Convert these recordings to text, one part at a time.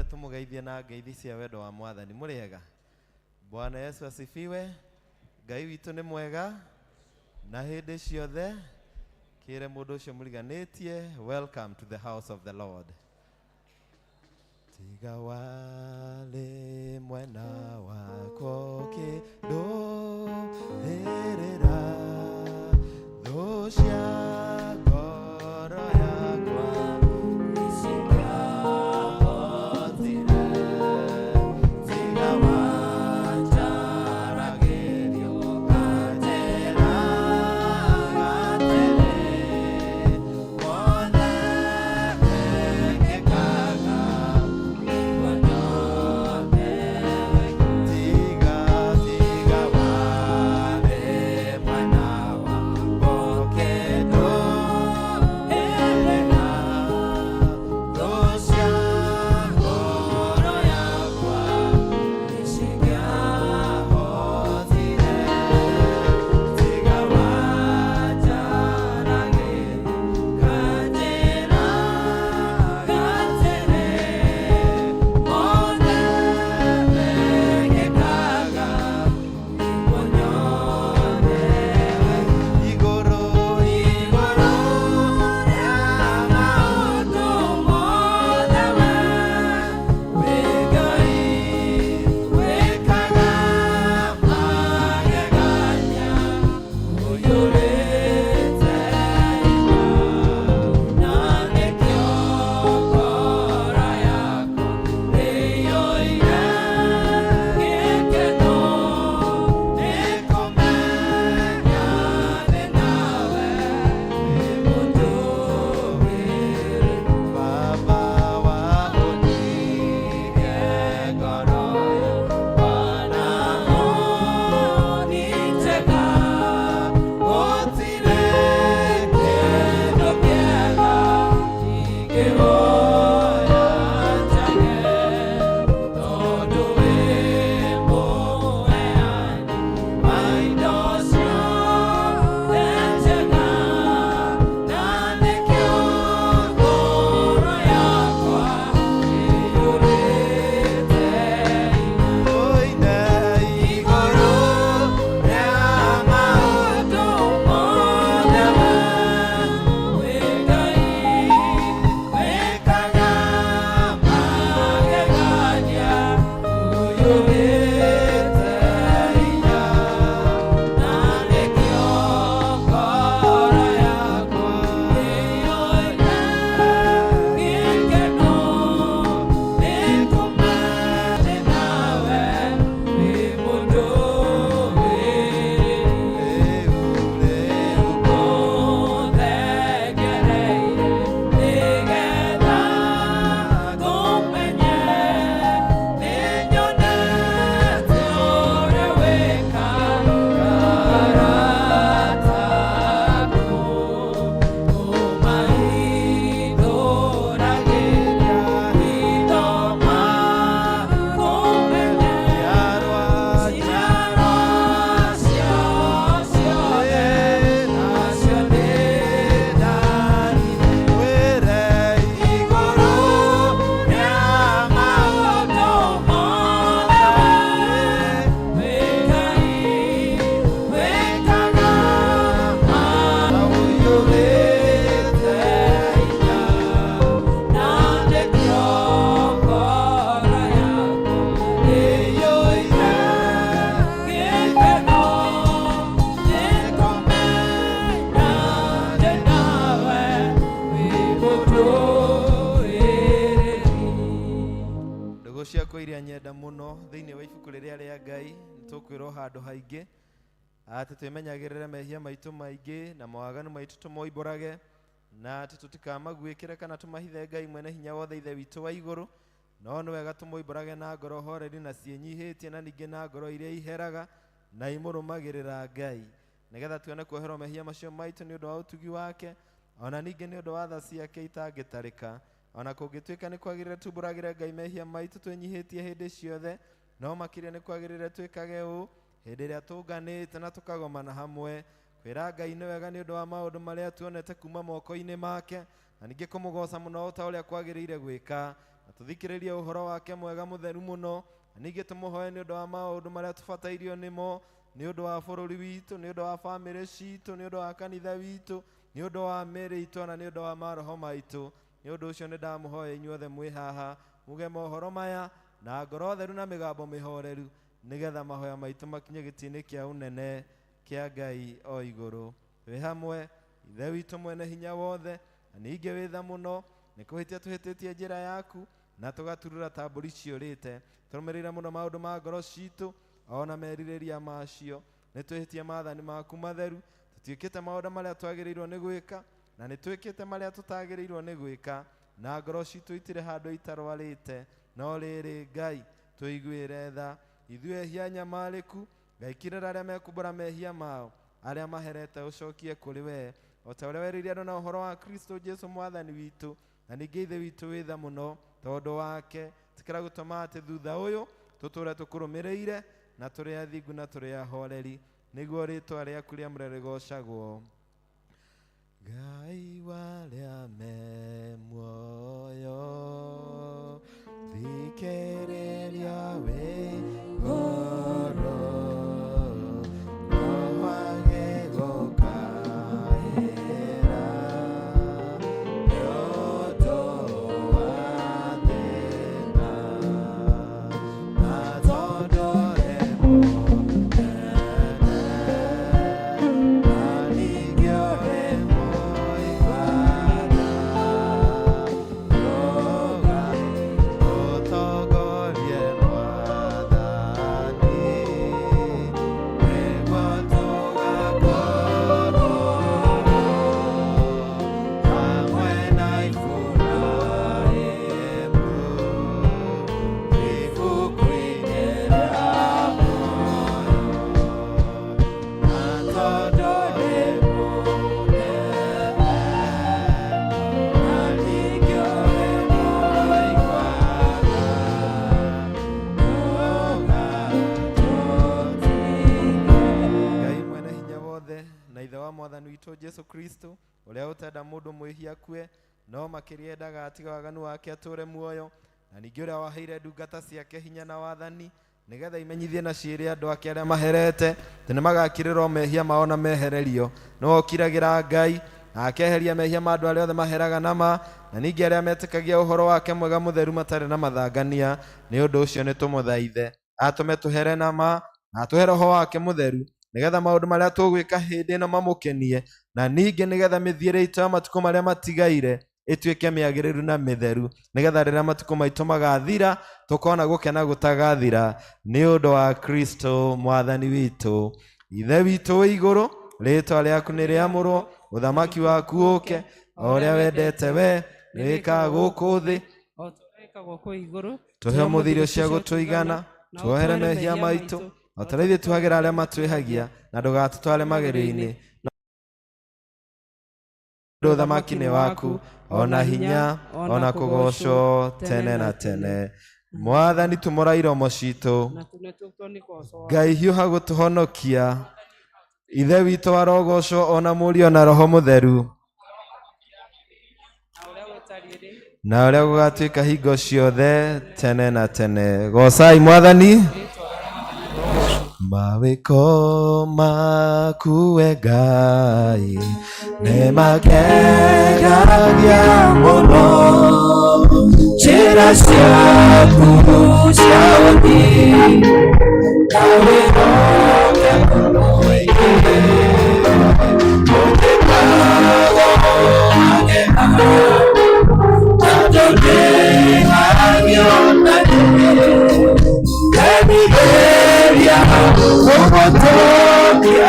Inyuothe tũmũgeithie na ngeithi cia wendo wa Mwathani. Mũrĩega? Bwana Yesu asifiwe. Ngai witũ nĩ mwega na hĩndĩ ciothe. Kĩre mũndũ ũcio mũriganĩtie, welcome to the house of the Lord. Tiga warĩ mwena wakwa ũkĩndũhĩrĩra thũ cia ngoro yakwa nĩcingĩahotire. Tiga wanjaragĩria ũkanjĩra atĩrĩ, wone mekĩkaga. Tiga, tiga warĩ mwena wakwa ũkĩndũhĩrĩra thũ cia ngoro yakwa nĩcingĩahotire. Tiga wanjaragĩria ũkanjĩra atĩrĩ, wone mekĩkaga nĩguo nyone igũrũ, igũrũ rĩa maũndũ mothe we wĩ Ngai wĩkaga magegania, ũiyũrĩte hinya, na nĩkĩo ngoro yakwa ĩiyũire gĩkeno nĩkũmenya ndĩ nawe wĩ mũndũrĩrĩ. Baba wahonirie ngoro yakwa na honi njega, gũtirĩ kĩndũ kĩega ingĩhoya njage, tondũ wĩ mũheani wa indo ciothe njega, na nĩkĩo ngoro yakwa ĩiyũrĩte hinya. Igũrũ rĩa maũndũ mothe we wĩ Ngai wĩkaga magegania, ũiyũrĩte hinya, na nĩkĩo ngoro yakwa ĩiyũire gĩkeno nĩkũmenya nawe wĩ mũndũrĩrĩ. Ũthengereire nĩgetha ngũmenye, nĩnyonete ũrĩa wĩkaga arata aku, ũmahingũragĩria hitho makũmenye. Njiarwa ciao ciothe nacio nĩndathime. Igũrũ rĩa maũndũ mothe we wĩ Ngai wĩkaga ũiyũrĩte hinya, na nĩkĩo ngoro yakwa ĩiyũire gĩkeno nĩkũmenya ndĩ nawe wĩ mũndũrĩrĩ. Ndũgũ ciakwa iria nyenda mũno thĩinĩ wa ibuku rĩrĩa rĩa Ngai, nĩtũkwĩrwo handũ haingĩ atĩ twĩmenyagĩrĩre mehia maitũ maingĩ na mawaganu maitũ tũmoimbũrage, na atĩ tũtikamaguĩkĩre kana tũmahithe Ngai mwene hinya wothe Ithe witũ wa igũrũ, no nĩ wega tũmoimbũrage na ngoro horeri na ciĩnyihĩtie, na ningĩ na ngoro iria iheraga na imũrũmagĩrĩra Ngai, nĩgetha tuone kuoherwo mehia macio maitũ nĩ ũndũ wa ũtugi wake, ona ningĩ nĩ ũndũ wa tha ciake itangĩtarĩka. Ona kũngĩtuĩka nĩ kwagĩrĩire tumbũragĩre Ngai mehia maitũ twĩnyihĩtie hĩndĩ ciothe, no makĩria nĩ kwagĩrĩire twĩkage ũũ hĩndĩ ĩrĩa tũnganĩte na tũkagomana hamwe kwĩra Ngai nĩ wega nĩ ũndũ wa maũndũ marĩa tuonete kuma moko-inĩ make, na ningĩ kũmũgoca mũno ta ũrĩa kwagĩrĩire gwĩka. Na Na tũthikĩrĩrie ũhoro wake mwega mũtheru mũno, na ningĩ tũmũhoe nĩ ũndũ wa maũndũ marĩa tũbatairio nĩmo, nĩ ũndũ wa bũrũri witũ, nĩ ũndũ wa bamĩrĩ citũ, nĩ ũndũ wa kanitha witũ, nĩ ũndũ wa mĩĩrĩ itũ, na nĩ ũndũ wa maroho maitũ. Nĩ ũndũ ũcio nĩ ndamũhoya inyuothe mwĩ haha muge mohoro maya na ngoro theru na mĩgambo mĩhoreru, nĩgetha mahoya maitũ makinye gĩtĩ-inĩ kĩa ũnene kĩa Ngai o igũrũ. Twĩ hamwe Ithe witũ mwene hinya wothe, na ningĩ wĩ tha mũno, nĩ kũhĩtia tũhĩtĩtie njĩra yaku na tũgaturura ta mbũri ciũrĩte. Tũrũmĩrĩire mũno maũndũ ma ngoro citũ ona merirĩria macio. Nĩ twĩhĩtie maathani maku matheru, tũtiĩkĩte maũndũ marĩa twagĩrĩirwo nĩ gwĩka, na nĩ twĩkĩte marĩa tũtagĩrĩirwo nĩ gwĩka, na ngoro citũ itirĩ handũ itarwarĩte. No rĩrĩ Ngai, tũiguĩre tha ithuĩ ehia nyamarĩku. Ngai kirĩra arĩa mekumbũra mehia mao, arĩa maherete ũcokie kũrĩ we, o ta ũrĩa werĩire andũ na ũhoro wa Kristo Jesu mwathani witũ. Na ningĩ Ithe witũ wĩ tha mũno, tondũ wake tĩkĩra gũtũma atĩ thutha ũyũ tũtũre tũkũrũmĩrĩire, na tũrĩ athingu na tũrĩ ahoreri, nĩguo rĩtwa rĩaku rĩamũre rĩgocagwo. Ngai warĩa me muoyo, thikĩrĩria wĩ ngoro, no wage gũkaĩra, nĩ ũndũ wa thĩna, na tondũ nĩ mũnene, na ningĩ ũrĩ mũigana, ũtongorie Mwathani, nĩguo tũgakorwo hamwe na Iburahĩmu ibuku-inĩ rĩa muoyo. Na tondũ nĩ mũnene, na ningĩ ũrĩ mũigana, ndũgatũtige. Ngai mwene hinya wothe na Ithe wa Mwathani witũ Jesu Kristo, ũrĩa ũtenda mũndũ mwĩhia akue, no makĩria endaga atiga waganu wake atũre muoyo, na ningĩ ũrĩa waheire ndungata ciake hinya na wathani, nĩgetha imenyithie na ciĩre andũ ake arĩa maherete atĩ nĩmagakirĩrwo mehia mao na mehererio. Nĩwe ũkiragĩra Ngai na akeheria mehia ma andũ arĩa othe maheraga nama, na ningĩ arĩa metĩkagia ũhoro wake mwega mũtheru matarĩ na mathangania. Nĩ ũndũ ũcio nĩ tũmũthaithe atũme tũhere nama, na atũhe roho wake mũtheru, nĩgetha maũndũ marĩa tũgwĩka hĩndĩ ĩno mamũkenie, na ningĩ nĩgetha mĩthiĩre itũ ya matukũ marĩa matigaire ĩtuĩke mĩagĩrĩru na mĩtheru, nĩgetha rĩrĩa matukũ maitũ magathira tũkona gũkena gũtagathira, nĩ ũndũ wa Kristo Mwathani witũ. Ithe witũ wĩ igũrũ, rĩtwa rĩaku nĩ rĩamũrwo, ũthamaki waku ũke, o ũrĩa wendete we nĩwĩkaga gũkũ thĩ o ta ũrĩa wĩkagwo kũu igũrũ. Tũhe ũmũthĩ irio cia gũtũigana, tuohere mehia maitũ o ta ũrĩa ithuĩ tuohagĩra arĩa matwĩhagia, na ndũgatũtware magerio-inĩ, no ũthamaki nĩ waku, ona hinya, ona kũgoocwo tene na tene. Mwathani, tumũra iromo citũ, na tũnua tũtũ nĩ kũgocwo. Ngai hiũha gũtũhonokia. Ithe witũ arogocwo, ona Mũriũ na Roho Mũtheru, na ũrĩa gũtariĩ rĩ, na ũrĩa gũgatuĩka hingo ciothe tene na tene. Gocai Mwathani. Mawĩko maku we Ngai nĩ magegagia mũno, njĩra ciaku cia ũthingu na wĩhokeku mũingĩ, ũtĩkagwo magegania, tondũ ndĩhagio na Kemigeria kũgũtũkia.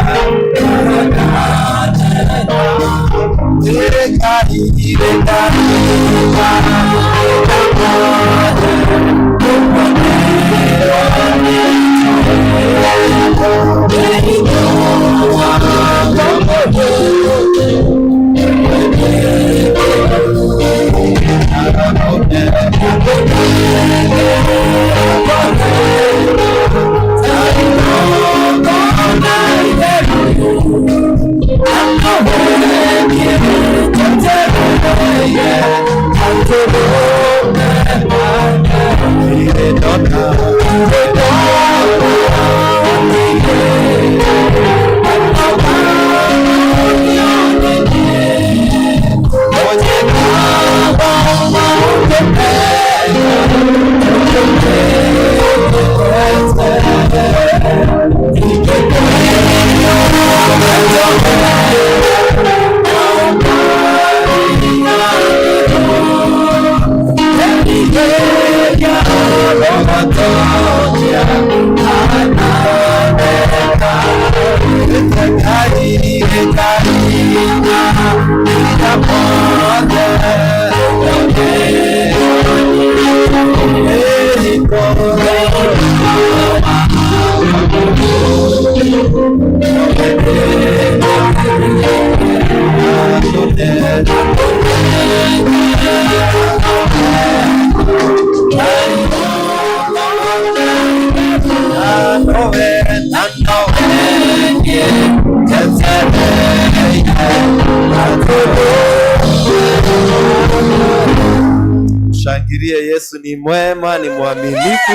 Shangilie, Yesu ni mwema, ni mwaminifu.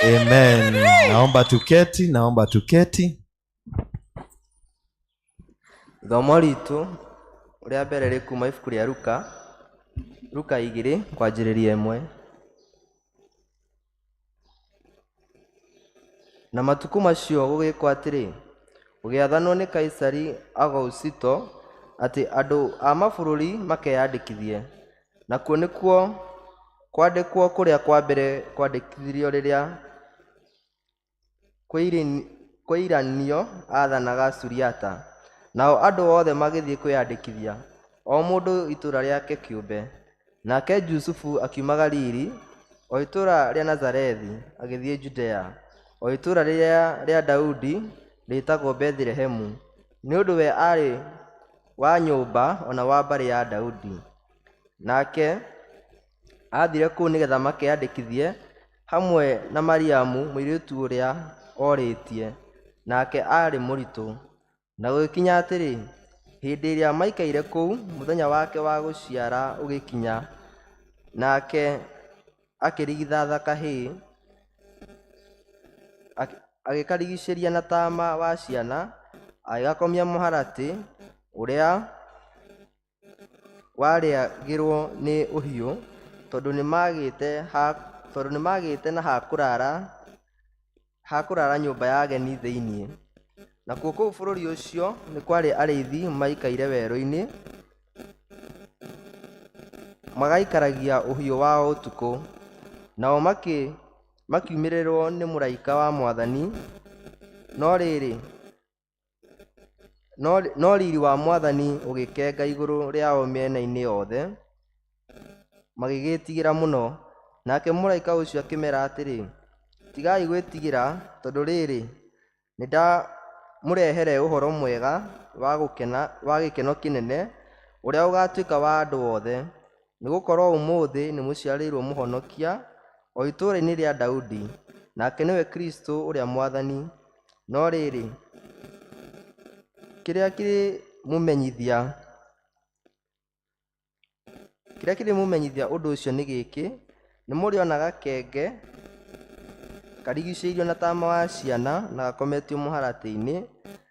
Amen. Naomba tuketi, naomba tuketi. Ithomo ritũ rĩa mbere rĩ kuma ibuku rĩa Luka, Luka 2 kwanjĩrĩria 1. Na matukũ macio gũgĩkwo atĩrĩ, gũgĩathanwo nĩ Kaisari Augusito atĩ andũ a mabũrũri makeyandĩkithie. Nakuo nĩkuo kwandĩkwo kũrĩa kwa mbere kwandĩkithirio rĩrĩa Kweiranio aathanaga Suriata. Nao andũ othe magĩthiĩ kwĩyandĩkithia, o mũndũ itũũra rĩake kĩũmbe. Nake Jusufu akiuma Galili, o itũũra rĩa Nazarethi, agĩthiĩ Judea, o itũũra rĩrĩa rĩa Daudi rĩĩtagwo Bethilehemu, nĩ ũndũ we aarĩ wa nyũmba o na wa mbarĩ ya Daudi. Nake aathire kũu nĩgeetha makeyandĩkithie hamwe na Mariamu mũirĩtu ũrĩa orĩtie, nake aarĩ mũritũ. Na gũgĩkinya atĩrĩ, hĩndĩ ĩrĩa maikaire kũu, mũthenya wake wa gũciara ũgĩkinya, nake akĩrigithatha kahĩĩ, agĩkarigicĩria na taama wa ciana, agĩgakomia mũharatĩ ũrĩa warĩagĩrwo nĩ ũhiũ, tondũ nĩmagĩte na ha kũrara nyũmba ya ageni thĩinĩ. Nakuo kũu bũrũri ũcio nĩ kwarĩ arĩithi maikaire werũ-inĩ, magaikaragia ũhiũ wao ũtukũ. Nao makiumĩrĩrwo nĩ mũraika wa Mwathani, no riri wa Mwathani ũgĩkenga igũrũ rĩao mĩena-inĩ yothe, magĩgĩĩtigĩra mũno. Nake mũraika ũcio akĩmeera atĩrĩ, tigai gwĩtigĩra, tondũ rĩrĩ, nĩndamũrehere ũhoro mwega wa gĩkeno kĩnene, ũrĩa ũgaatuĩka wa andũ othe. Nĩgũkorwo ũmũthĩ nĩmũciarĩirwo Mũhonokia, o itũũra-inĩ rĩa Daudi, nake nĩwe Kristũ ũrĩa Mwathani. No rĩrĩ, kĩrĩa kĩrĩmũmenyithia ũndũ ũcio nĩ gĩkĩ, nĩmũrĩona gakenge karigicĩirio na taama wa ciana na gakometio mũharatĩ-inĩ.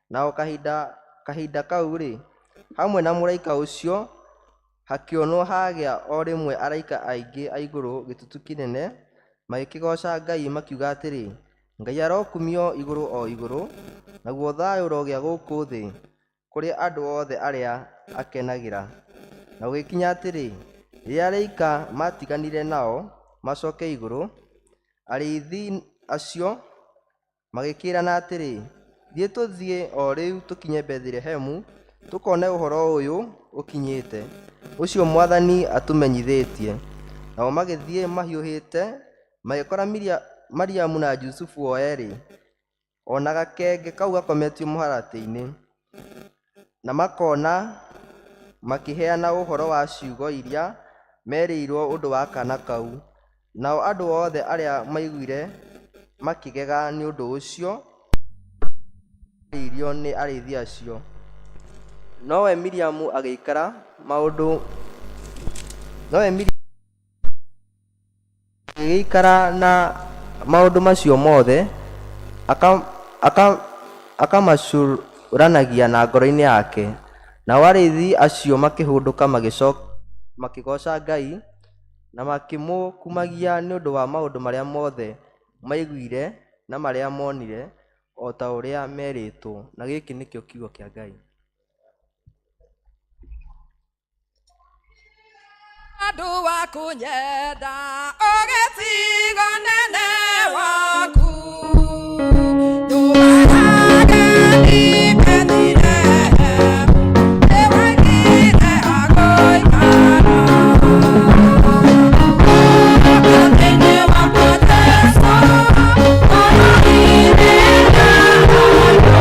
Na o kahinda kau-rĩ, hamwe na mũraika ũcio hakĩonwo hagĩa o rĩmwe araika aingĩ a igũrũ gĩtutu kĩnene, magĩkĩgooca Ngai makiuga atĩrĩ, Ngai arokumio igũrũ o igũrũ, naguo thayũ ũrogĩa gũkũ thĩ kũrĩ andũ othe arĩa akenagĩra. Na gũgĩkinya atĩrĩ, rĩrĩa araika maatiganire nao macoke igũrũ, arĩithi acio magĩkĩĩrana atĩrĩ, thiĩ tũthiĩ o rĩu tũkinye Bethilehemu, tũkone ũhoro ũyũ ũkinyĩte, ũcio Mwathani atũmenyithĩtie. Nao magĩthiĩ mahiũhĩte, magĩkora Mariamu na Jusufu o eerĩ, o na gakenge kau gakometio mũharatĩ-inĩ. Na makona makĩheana ũhoro wa ciugo iria merĩirwo ũndũ wa kaana kau. Nao andũ othe arĩa maiguire makĩgega nĩ ũndũ ũcio maarĩirio nĩ arĩithi acio. Nowe Miriamu agĩgĩikara na maũndũ macio mothe, akamacũranagia na ngoro-inĩ yake. Nao arĩithi acio makĩhũndũka makĩgooca Ngai na makĩmũkumagia nĩ ũndũ wa maũndũ marĩa mothe maiguire na marĩa monire, o ta ũrĩa merĩtwo. Na gĩkĩ nĩkĩo kiugo kĩa Ngai. Andũ wa kũnyenda ũgĩtigo nene waku, nyũmba ya ageni Bethilehemu, nĩwaigire agũikara. Thĩinĩ wakwa Jesũ, ngoro-inĩ yakwa.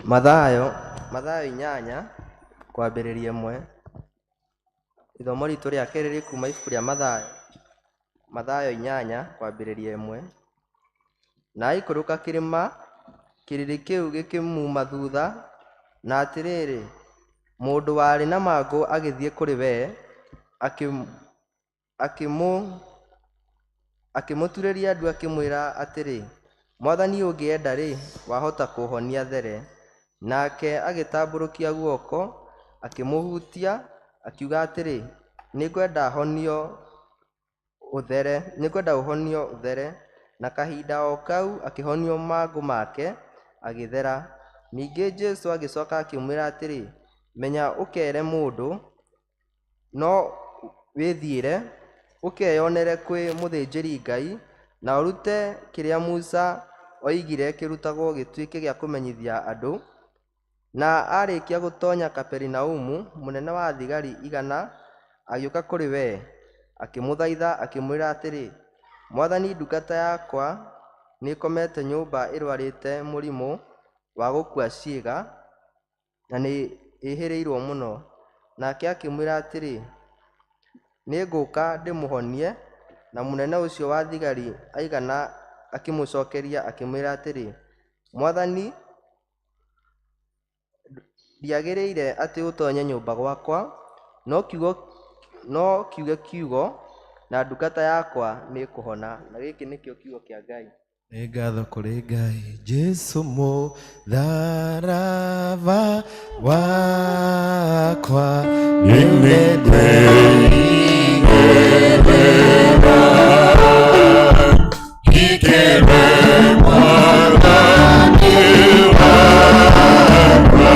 Mathayo Mathayo 8:1. Ithomo ritũ rĩa kerĩ rĩ kuma ibuku rĩa Mathayo Mathayo 8:1. Na aikũrũka kĩrĩma, kĩrĩndĩ kĩu gĩkĩmuma thutha, na atĩrĩrĩ, mũndũ warĩ na mangũ agĩthiĩ kũrĩ we, akĩmũturĩria ndu akĩmwĩra atĩrĩ, Mwathani ũngĩenda-rĩ, wahota kũũhonia there. Nake agĩtambũrũkia guoko, akĩmũhutia, akiuga atĩrĩ, nĩngwenda honio ũthere, nĩngwenda ũhonio ũthere. Na kahinda o kau akĩhonio mangũ make, agĩthera. Ningĩ Jesũ agĩcoka akĩmwĩra atĩrĩ, menya ũkere mũndũ, no wĩthiĩre, ũkeyonere kwĩ mũthĩnjĩri Ngai, na ũrute kĩrĩa Musa oigire kĩrutagwo gĩtuĩke gĩa kũmenyithia andũ. Na arĩkia gũtonya Kaperinaumu, mũnene wa thigari igana agĩũka kũrĩ we, akĩmũthaitha akĩmwĩra atĩrĩ, Mwathani, ndungata yakwa nĩĩkomete nyũmba ĩrwarĩte mũrimũ wa gũkua ciĩga, na nĩ ĩhĩrĩirwo mũno. Nake akĩmwĩra atĩrĩ, nĩngũka ndĩmũhonie. Na mũnene ũcio wa thigari aigana akĩmũcokeria akĩmwĩra atĩrĩ, Mwathani, ndiagĩrĩire atĩ ũtonye nyũmba gwakwa, no kiuge kiugo, na ndungata yakwa nĩĩkũhona. Na gĩkĩ nĩkĩo kiugo kĩa Ngai. Nĩ ngatho kũrĩ Ngai. Jesũ mũtharaba wakwa nĩndĩigĩrĩra. Ikere Mwathani wakwa,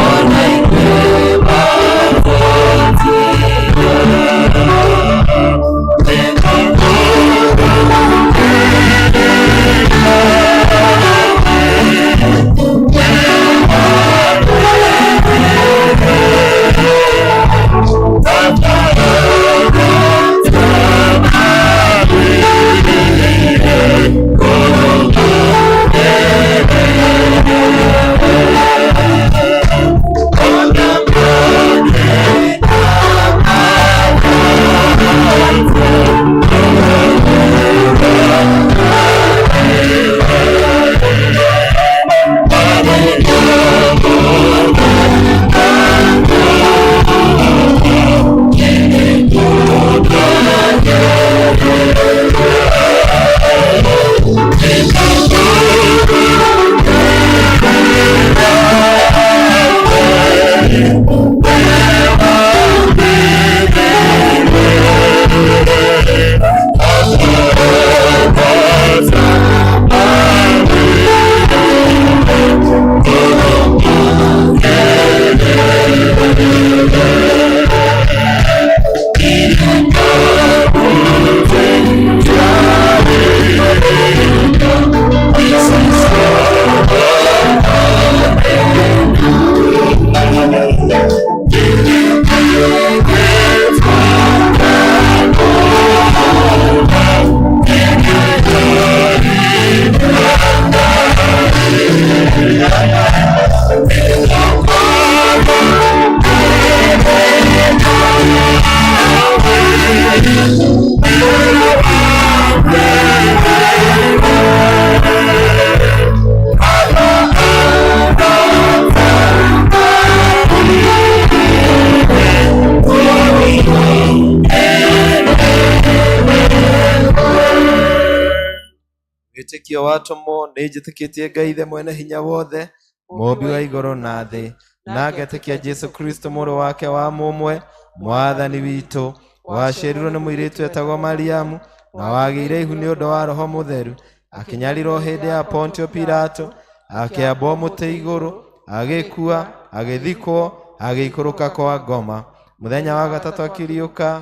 ona ithuĩ mabotia. Wĩtĩkio wa atũmwo. Nĩ njĩtĩkĩtie Ngai Ithe mwene hinya wothe, mũũmbi wa igũrũ na thĩ, na ngetĩkia Jesu Kristo mũrũ wake wa mũmwe, mwathani witũ, waciarirwo nĩ mũirĩtu etagwo Mariamu, na wagĩire ihu nĩ ũndũ wa Roho Mũtheru, akĩnyarirwo hĩndĩ ya Pontio Pilato, akĩambwo mũtĩ igũrũ, agĩkua, agĩthikwo, agĩikũrũka kwa ngoma. Mũthenya wa gatatũ akĩriũka,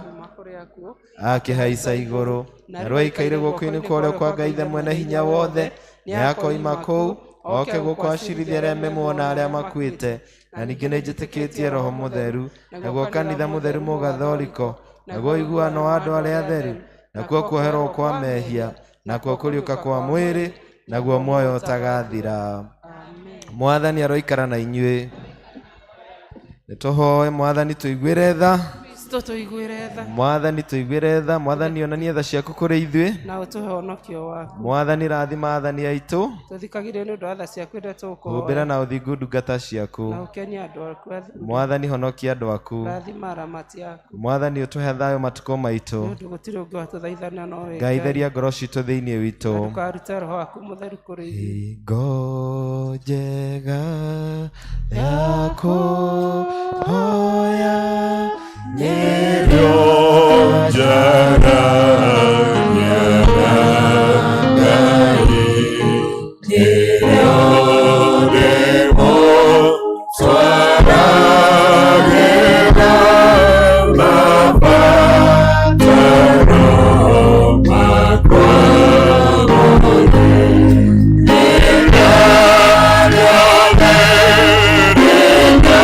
akĩhaica igũrũ, na rĩu aikaire guoko-inĩ kwa ũrĩo kwa Ngai Ithe mwene hinya wothe. Nĩ akoima kũu oke gũkũ acirithie arĩa me muoyo na arĩa makuĩte. Na ningĩ nĩ njĩtĩkĩtie Roho Mũtheru, naguo kanitha mũtheru mũgatholiko, naguo ũiguano wa andũ arĩa atheru, nakuo kuoherwo kwa mehia, nakuo kũriũka kwa mwĩrĩ, naguo muoyo ũtagathira. Mwathani aroikara na inyuĩ. Nĩ tũhoe Mwathani tũiguĩre tha. Kristo tũiguĩre tha. Mwathani tũiguĩre tha. Mwathani onanie tha ciaku kũrĩ ithuĩ. Na ũtũhe ũhonokio waku. Mwathani rathima athani aitũ. Tũthikagĩrĩrie nĩ ũndũ wa tha ciaku iria tũkũhoya. Humbĩra na ũthingu ndungata ciaku. Na ũkenie andũ aku athuure. Mwathani honokia andũ aku. Rathima aramati aku. Mwathani ũtũhe thayũ matukũ maitũ. Nĩ ũndũ gũtirĩ ũngĩ watũthaithana no we Ngai Ngai. theria ngoro citũ thĩinĩ witũ. Na ndũkarute roho waku mũtheru kũrĩ ithuĩ. Hingo njega ya kũhoya nĩrĩo njega Ngai, nĩrĩo ndĩmũtwaragĩra mabataro makwa mothe. Rĩrĩa rĩothe ndĩna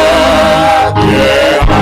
kĩeha,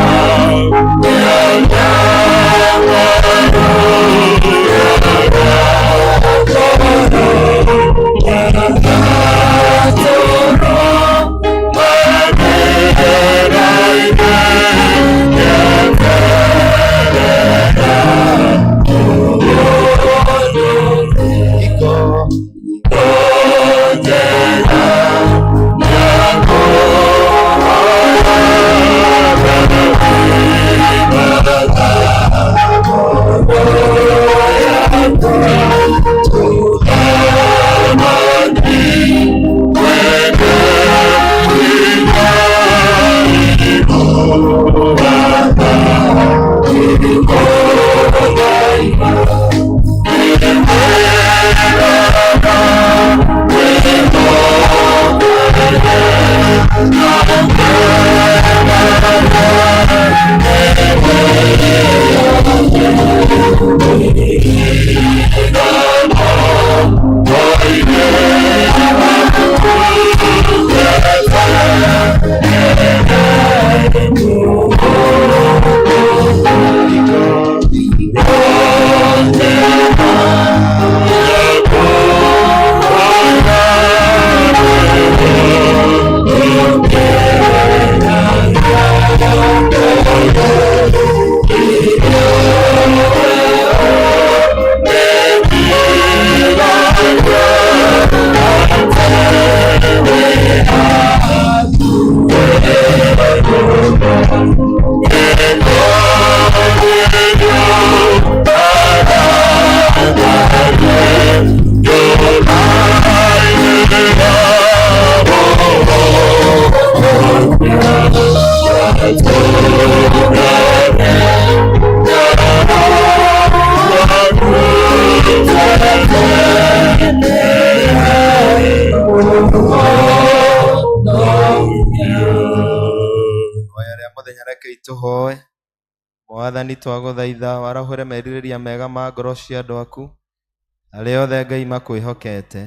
Ihoya rĩa mũthenya rekei tũhoe. Mwathani twagũthaitha warahũre merirĩria mega ma ngoro cia andũ aku arĩa othe Ngai makwĩhokete,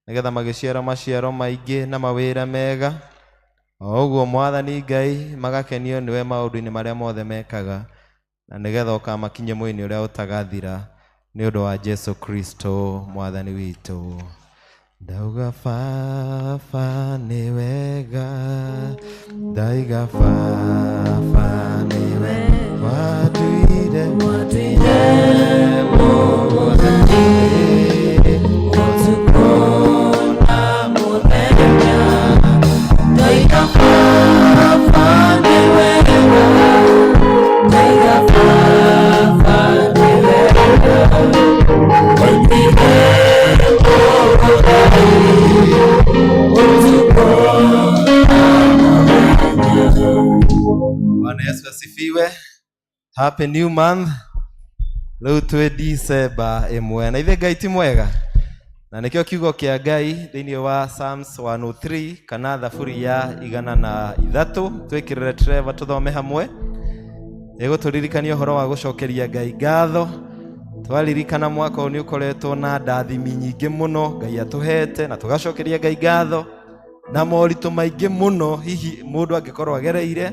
nĩgetha magĩciara maciaro maingĩ na mawĩra mega, o ũguo Mwathani Ngai magakenio nĩwe maũndũ-inĩ marĩa mothe mekaga, na nĩgetha ũkamakinyia mwĩrĩ ũrĩa ũtagathira, nĩ ũndũ wa Jesu Kristo Mwathani witũ. Ndauga baba nĩ wega, ndaiga baba nĩ wega, watuire mũgũtha ũtukũ na mũthenya, ndaiga baba nĩ wega, ndaiga baba nĩ wega, Watuire Happy new month. Rĩu twĩ December ĩmwe na ithe Ngai ti mwega, na nĩkĩo kiugo kĩa Ngai thĩinĩ wa Psalms 103 kana thaburi ya 103 twĩkĩrĩre Trevor tũthome hamwe, ĩgũtũririkania ũhoro wa gũcokeria Ngai ngatho. Twaririkana mwaka ũyũ nĩ ũkoretwo na ndathimi nyingĩ mũno Ngai atũhete, na tũgacokeria Ngai ngatho na moritũ maingĩ mũno hihi mũndũ angĩkorwo agereire,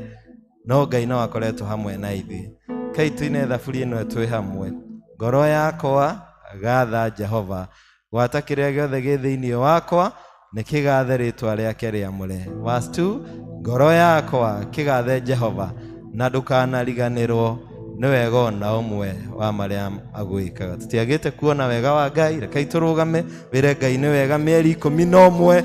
no Ngai no akoretwo hamwe na ithuĩ. Kai tuine thaburi ĩno twĩ hamwe. Ngoro yakwa gatha Jehova, gwata kĩrĩa gĩothe gĩ thĩinĩ wakwa nĩ kĩgathe rĩtwa rĩake rĩamũre. Verse 2, ngoro yakwa kĩgathe Jehova na ndũkanariganĩrwo nĩ wega ona ũmwe wa marĩa agwĩkaga. Tũtiagĩte kuona wega wa Ngai, rekei tũrũgame wĩre Ngai nĩ wega mĩeri 11.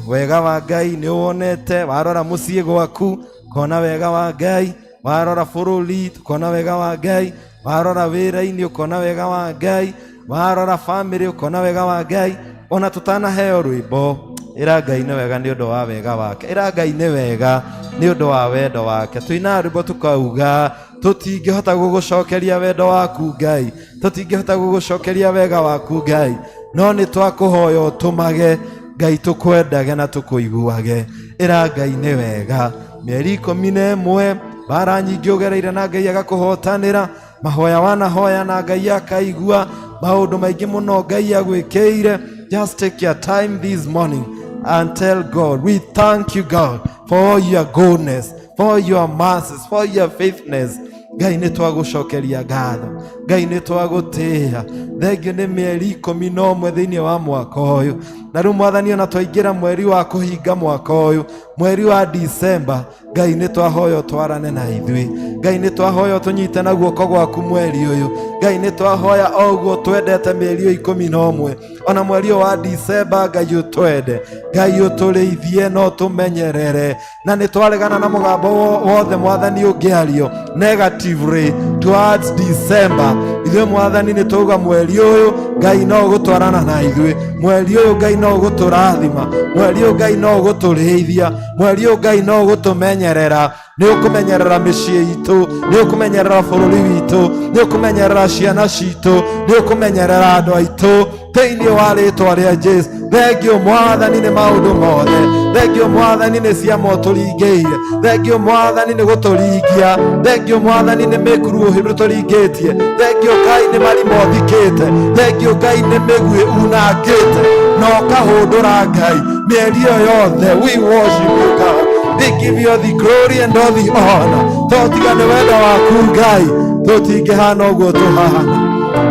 Wega wa Ngai nĩ ũwonete, warora mũciĩ gwaku ũkona wega wa Ngai, warora bũrũri ũkona wega wa Ngai, warora wĩra-inĩ ũkona wega wa Ngai, warora famĩlĩ ũkona wega wa Ngai. Ona tũtanaheo rwĩmbo, ĩra Ngai nĩ wega nĩ ũndũ wa wega wake, ĩra Ngai nĩ wega nĩ ũndũ wa wendo wake. Tũinaga rwĩmbo tũkauga tũtingĩhota gũgũcokeria wendo waku Ngai, tũtingĩhota gũgũcokeria wega waku Ngai, no nĩ twakũhoya ũtũmage Ngai tũkwendage na tũkũiguage. Ĩra Ngai nĩ wega. Mĩeri 11 mbara nyingĩ ũgereire na Ngai agakũhotanĩra, mahoya wanahoya na Ngai akaigua, maũndũ maingĩ mũno Ngai agwĩkĩire. Just take your time this morning and tell God, we thank you God for your goodness, for your mercies, for your faithfulness. Ngai nĩ twagũcokeria ngatho, Ngai nĩ twagũtĩĩa. Thengio nĩ mĩeri 11 thĩinĩ wa mwaka ũyũ, na rĩu Mwathani ona twaingĩra mweri wa kũhinga mwaka ũyũ, mweri wa December, Ngai nĩ twahoya ũtwarane na ithuĩ. Ngai nĩ twahoya ũtũnyite na guoko gwaku mweri ũyũ. Ngai nĩ twahoya o ũguo twendete mĩeri ĩyo 11, ona mweri ũyũ wa December Ngai ũtwende, Ngai ũtũrĩithie na ũtũmenyerere, na nĩ twaregana na mũgambo wothe Mwathani ũngĩario negatively towards December. Ithuĩ Mwathani nĩ twauga mweri ũyũ Ngai no ũgũtwarana na ithuĩ, mweri ũyũ Ngai no ũgũtũrathima, mweri ũyũ Ngai no ũgũtũrĩithia, mweri ũyũ Ngai no ũgũtũmenyerera. Nĩ ũkũmenyerera mĩciĩ itũ, nĩ ũkũmenyerera bũrũri witũ, nĩ ũkũmenyerera ciana citũ, nĩ ũkũmenyerera andũ aitũ thĩinĩ wa rĩtwa rĩa Jesu. Thengio Mwathani nĩ maũndũ mothe, thengio Mwathani nĩ ciama ũtũringĩire, thengio Mwathani nĩ gũtũringia, thengio Mwathani nĩ mĩkuru ũtũringĩtie, thengio Ngai nĩ marima ũthikĩte, thengio Ngai nĩ mĩguĩ unangĩte na ũkahũndũra Ngai mĩeri ĩyo yothe. We worship you God, we give you the glory and all the honor. Tũtiga nĩ wendo waku Ngai tũtingĩhana ũguo tũhana.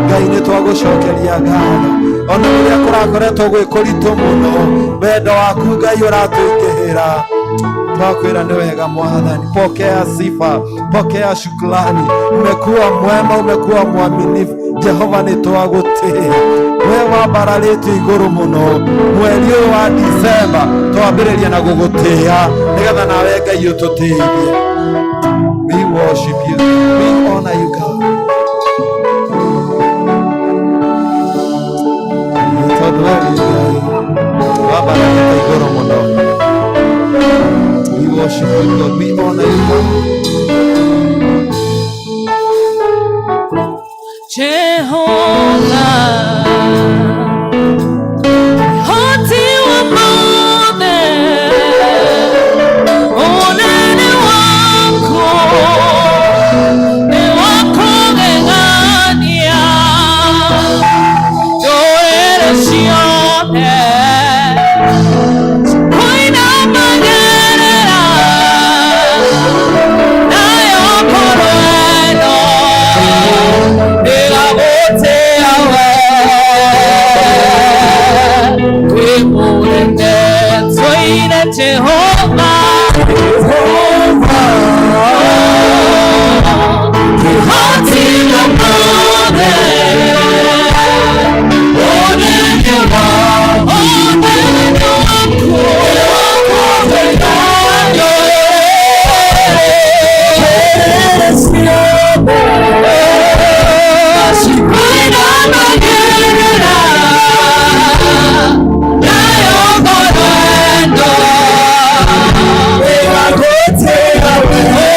Ngai nĩ twagũcokeria ngatho ona rĩrĩa kũrakoretwo gwĩ kũritũ mũno, wendo waku Ngai ũratũingĩhĩra. Twakwĩra nĩ wega Mwathani, pokea sifa, pokea shukrani. Umekuwa mwema, umekuwa mwaminifu Jehova, nĩ twagũtĩĩa. We wambararĩtio igũrũ mũno. Mweri ũyũ wa Disemba twambĩrĩria na gũgũtĩĩa nĩgetha nawe Ngai ũtũtĩithie. We worship you, we honor you God. Tondũ we wĩ Ngai wambararĩte igũrũ mũno. We worship you God, we honor you God. Jehova, hoti wa mothe, unene wako ni wa kũgegania, ndũrĩrĩ ciothe cikũinamagĩrĩra, nayo ngoro ĩno ĩgagũtĩĩa we. Wĩ mũnene, tũine Jehova, Jehova, kĩhoti wa mothe, unene unene waku kũgegania, ndũrĩrĩ ciothe cikũinamagĩrĩra, nayo ngoro ĩno ĩgagũtĩĩa we.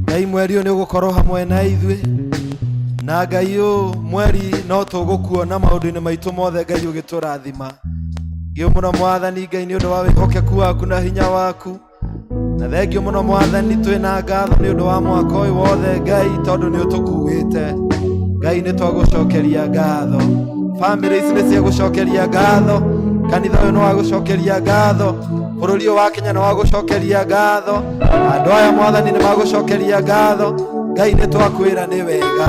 Ngai mweri ũyũ nĩ ũgũkorwo hamwe na ithuĩ, na Ngai ũyũ mweri no tũgũkuona maũndũ-inĩ maitũ mothe, Ngai ũgĩtũrathima. Ngĩũ mũno Mwathani Ngai nĩ ũndũ wa wĩhokeku waku na hinya waku, na thengio mũno Mwathani, twĩna ngatho nĩ ũndũ wa mwaka ũyũ wothe Ngai, tondũ nĩ ũtũkuĩte. Ngai nĩ twagũcokeria ngatho, bamĩrĩ ici nĩ ciagũcokeria ngatho, kanitha ũyũ nĩ wagũcokeria ngatho, bũrũri ũyũ wa Kenya nĩ wagũcokeria ngatho, andũ aya Mwathani nĩ magũcokeria ngatho. Ngai nĩ twakwĩra nĩ wega.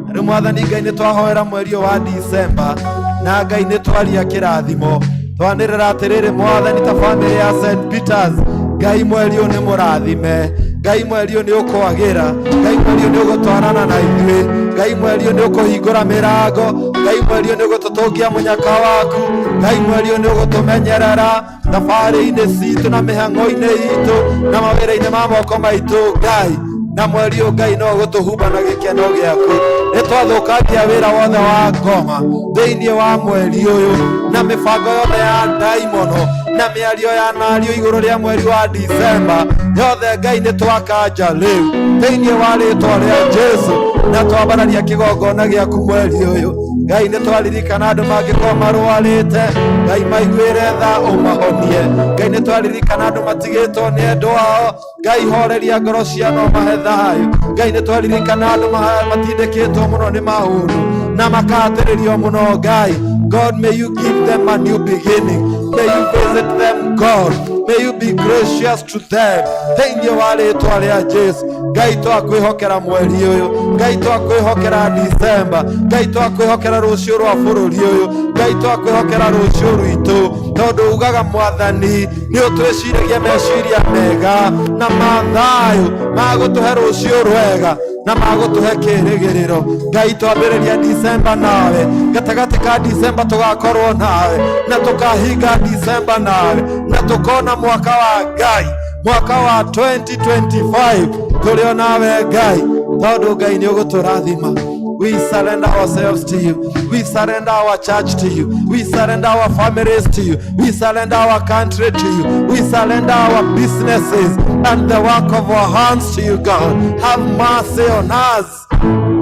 Na rĩu Mwathani Ngai nĩ twahoera mweri ũyũ wa Disemba, na Ngai nĩ twaria kĩrathimo, twanĩrĩra atĩrĩrĩ Mwathani, ta bamĩrĩ ya St Peters, Ngai mweri ũyũ nĩ mũrathime, Ngai mweri ũyũ nĩ ũkwagĩra, Ngai mweri ũyũ nĩ ũgũtwarana na ithuĩ, Ngai mweri ũyũ nĩ ũkũhingũra mĩrango, Ngai mweri ũyũ nĩ ũgũtũtũngia mũnyaka waku, Ngai mweri ũyũ nĩ ũgũtũmenyerera thabarĩ-inĩ citũ na mĩhang'o-inĩ itũ na mawĩra-inĩ ma moko maitũ Ngai, na mweri ũyũ Ngai no ũgũtũhumba na gĩkeno gĩaku. Nĩ twathũkangia wĩra wothe wa ngoma thĩinĩ wa mweri ũyũ, na mĩbango yothe ya ndaimono na mĩario ya nario igũrũ rĩa mweri wa Disemba yothe Ngai nĩ twakanja rĩu thĩinĩ wa rĩtwa rĩa Jesu, na twambararia kĩgongona gĩaku mweri ũyũ. Ngai nĩ twaririkana andũ mangĩkorwo marwarĩte, Ngai maiguĩre tha ũmahonie. Ngai nĩ twaririkana andũ matigĩtwo nĩ endwa ao, Ngai horeria ngoro ciao mahe thayũ. Ngai nĩ twaririkana andũ matindĩkĩtwo mũno nĩ maũndũ na makahatĩrĩrio mũno Ngai, God, may you give them a new beginning. May you visit them, God. May you be gracious to them. Thĩinĩ wa rĩtwa rĩa Jesu, Ngai twakwĩhokera mweri ũyũ, Ngai twakwĩhokera Disemba, Ngai twakwĩhokera rũciũ rwa bũrũri ũyũ, Ngai twakwĩhokera rũciũ rwitũ, tondũ ugaga Mwathani nĩ ũtwĩciragia meciria mega na mathayũ magũtũhe rũciũ rwega na magũtũhe kĩrĩgĩrĩro. Ngai twambĩrĩria Disemba nawe, gatagatĩ ka Disemba tũgakorwo nawe, na tũkahinga Disemba nawe, na tũkona mwaka wa Ngai, mwaka wa 2025 tũrĩ o nawe Ngai, tondũ Ngai nĩ ũgũtũrathima. We surrender ourselves to you. We surrender our church to you. We surrender our families to you. We surrender our country to you. We surrender our businesses and the work of our hands to you, God. Have mercy on us.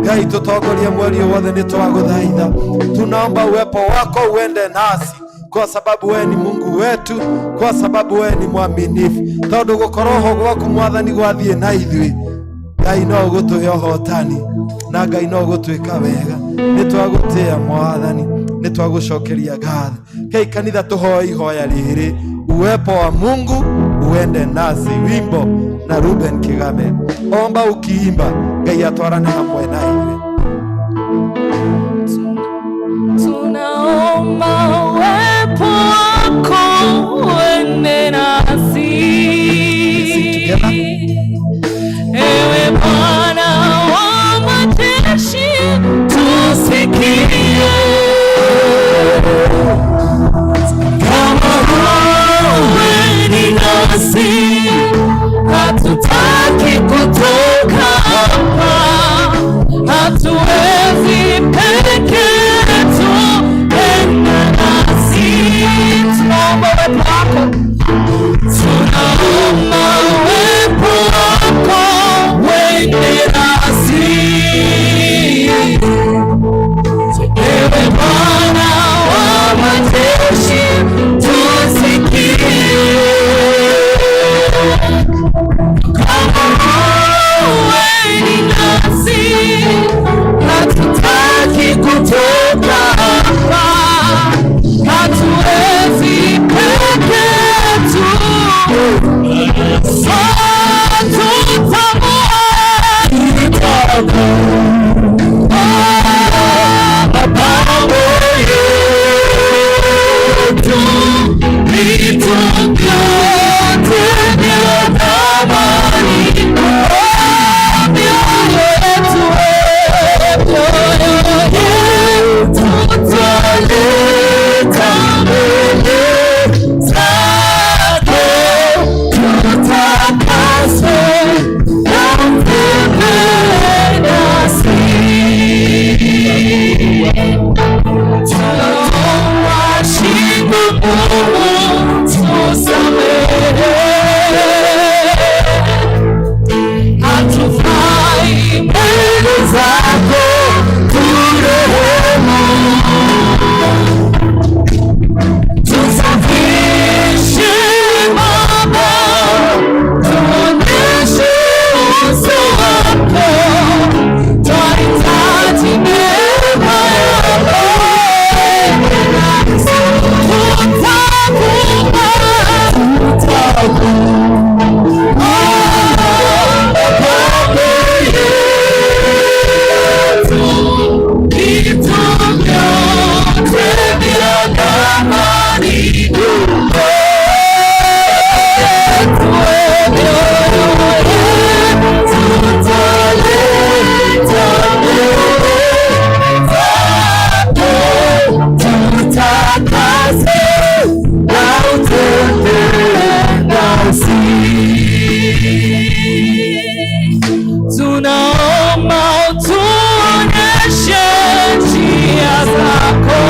Ngai tutongorie mweri ũyũ wothe, nĩ twagũthaitha. Tunaomba uwepo wako uende nasi, kwa sababu wewe ni Mungu Wetu, kwa sababu wewe ni mwaminifu. Tondu gukorwo ho gwaku Mwathani gwathie na ithuĩ, Ngai no ũgũtũhe ũhotani na Ngai no ũgũtwĩka wega. Nĩ twagũtĩĩa Mwathani, nĩ twagũcokeria ngatho. Kei kanitha tũhoe ihoya rĩrĩ, uwepo wa Mungu uende nasi, wimbo na Ruben Kigame. Omba ukiimba, Ngai atwarane hamwe na ithuĩ. Tunaomba uwepo wako uende nasi. Sing together. Ewe Bwana wa majeshi, tusikie. Kama wewe ni nasi, hatutaki kutoka hapa, hatuwezi peke yetu, enda nasi. Tunaomba uwepo wako, tunaomba uwepo wako uende nasi. Ewe Bwana wa majeshi, tusikie. Kama wewe ni nasi, hatutaki kutoka hapa, hatuwezi peke yetu, tutambua mapango yetu, vitu vyote vya thamani, mioyo yetu, mioyo yetu twaleta mbele zako, tutakaswe na utembee nasi. Tunawashinda ngumu, tusamehe. Hatufai mbele zako, turehemu. Tusafishe Baba, tuonyeshe uso wako, twahitaji neema yako. Tutakupa, tutakupa mapango yetu, vitu vyote vya thamani, tutaleta mbele zako, tutakase na utembee nasi. Tunaomba utuonyeshe njia zako,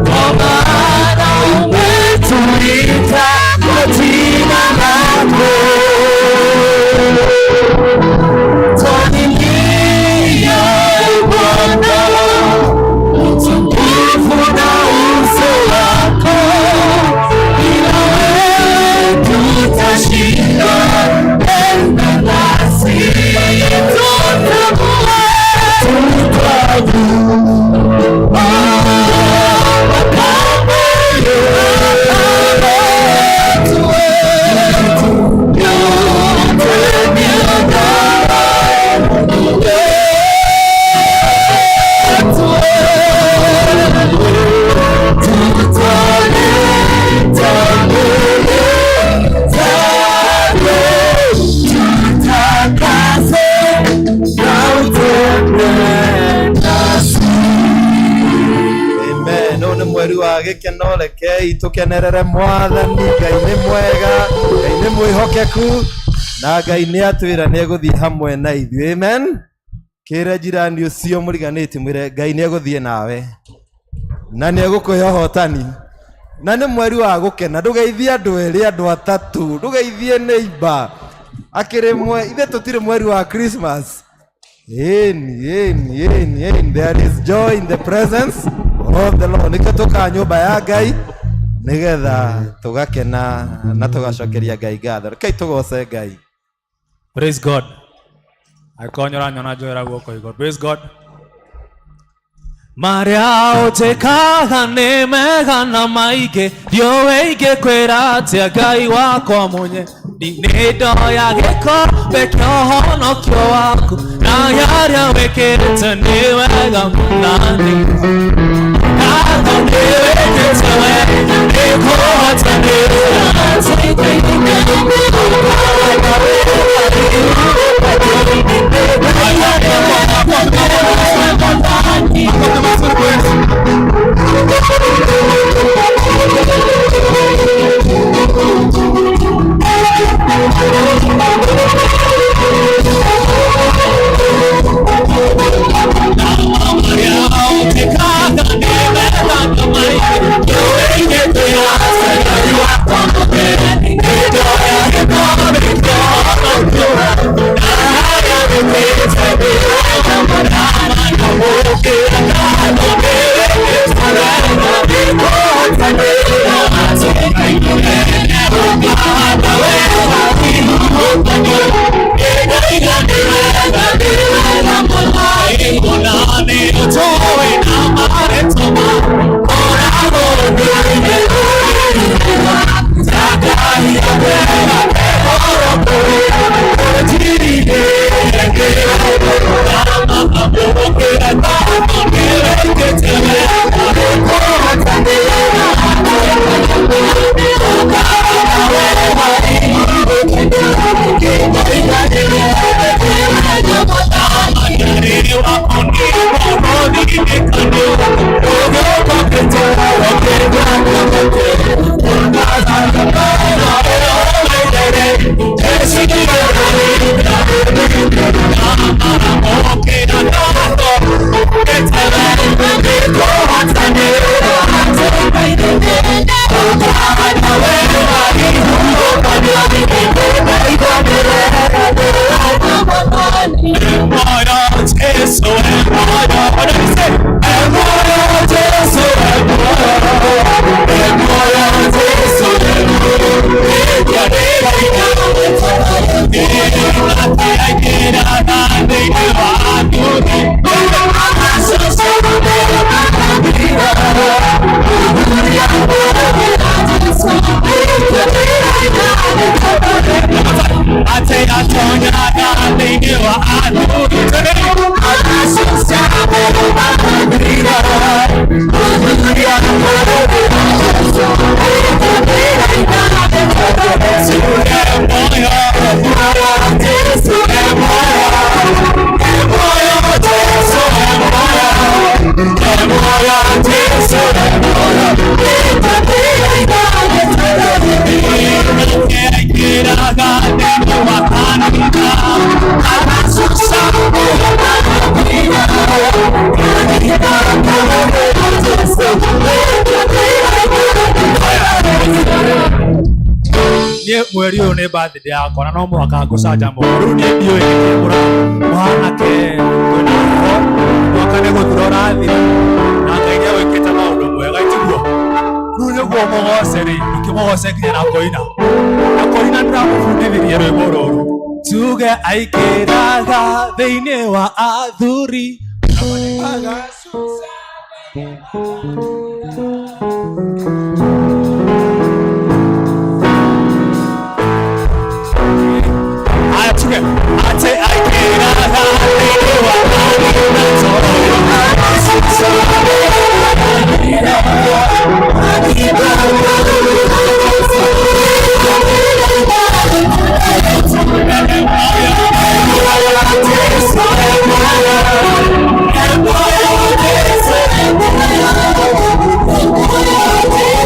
kwa maana umetuita kwa jina lako. Twalilia Bwana, utukufu na uso wako, bila wewe tutashindwa. Enda nasi, tutambue, tutambue mapango yetu, vyote vya thamani yetu, tutaleta mbele zako, tutakase na utembee nasi. Amen. Ũyũ nĩ mweri wa gĩkeno, rekei tũkenerere Mwathani. Ngai nĩ mwega, Ngai nĩ mwĩhokeku na Ngai nĩ atwĩra nĩ egũthiĩ hamwe na ithuĩ. Amen. Kĩre jirani ũcio mũriganĩtie, mwĩre Ngai nĩ egũthiĩ nawe na nĩ egũkũhe ũhotani, na nĩ mweri wa gũkena. Ndũgeithie andũ erĩ, andũ atatũ, ndũgeithie neighbor akĩrĩ mwe. Ithe tũtirĩ mweri wa Christmas. Ĩni, ĩni, ĩni, ĩni. There is joy in the presence of the Lord. Nĩkĩo tũkaga nyũmba ya Ngai nĩgetha tũgakena na tũgacokeria Ngai ngatho. Rekei tũgoce Ngai. Praise God. Angĩkorwo nĩũranyona njoera guoko igũrũ. Praise God. Marĩa ũnjĩkaga nĩ mega na maingĩ, ndiũĩ ingĩkwĩra atĩa Ngai wakwa mũnye. Nĩ ndoya gĩkombe kĩa ũhonokio waku, na harĩa wĩkĩte nĩ wega mũnani. Ngatho nĩ wĩkĩte wega, nĩ kũhota nĩ Niĩ mweri ũyũ nĩ birthday yakwa na no mũhaka ngũcanjamũka. Rĩu niĩ ndiũĩ nĩkĩ mũhanake twĩna heho, mwaka nĩ gũthira ũrathira na Ngai nĩ agwĩkĩte maũndũ mwega tiguo? Rĩu nĩguo mũgoce rĩ, ingĩmũgoce nginya na kũina. Na kũina ndĩramũbundithirie rwĩmbo rũrũ. Tuge aikĩraga thĩinĩ wa athuri. Aya tuge ate aikĩraga thĩinĩ wa Thank you.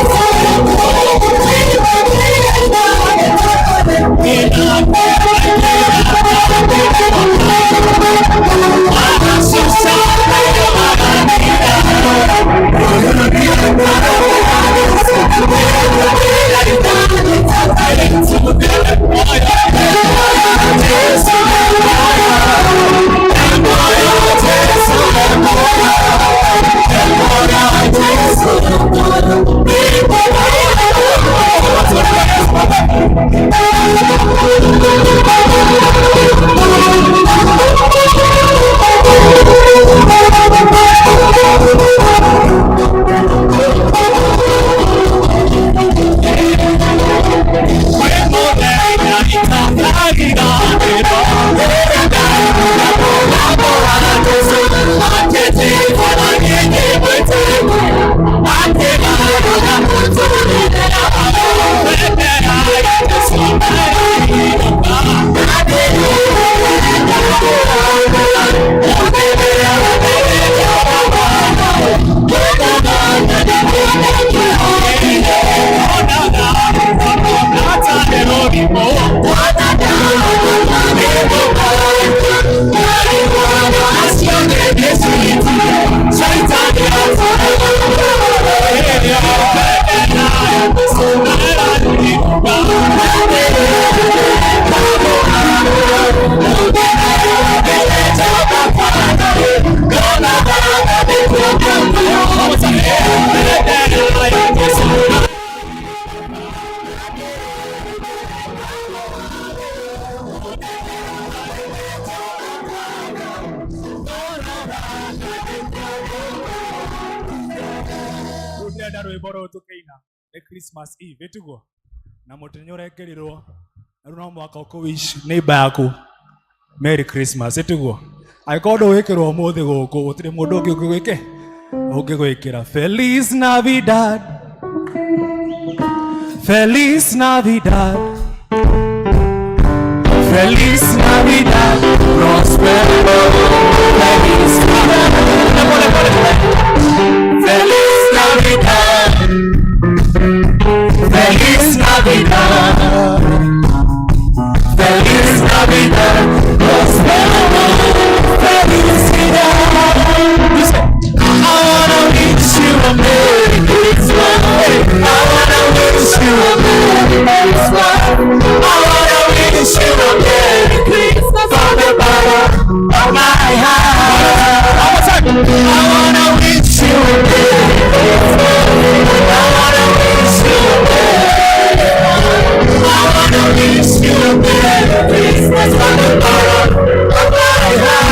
Ndĩrenda rwĩmbo rũrũ tũkĩina nĩ Christmas Eve ĩtiguo na mũtĩ nĩ ũrekĩrirwo na rĩu no mũhaka ũkũ-wish neighbor yaku Merry Christmas ĩtiguo angĩkorwo ndũgwĩkĩrwo ũmũthĩ gũkũ gũtirĩ mũndũ ũngĩ ũngĩgwĩke ũngĩgwĩkĩra. Feliz Navidad, Feliz Navidad, Feliz Navidad, prospero Feliz Navidad. Pole, pole, pole. Feliz Navidad, Feliz Navidad, Feliz Navidad, prospero felicidad. Dice, I wanna wish you a Merry Christmas. I wanna wish you a Merry Christmas. I wanna wish you a Merry Christmas from the bottom of my heart. One more time. I wanna wish you a Merry Christmas. I wanna wish you a Merry I wanna wish you a Merry Christmas from the bottom of my heart.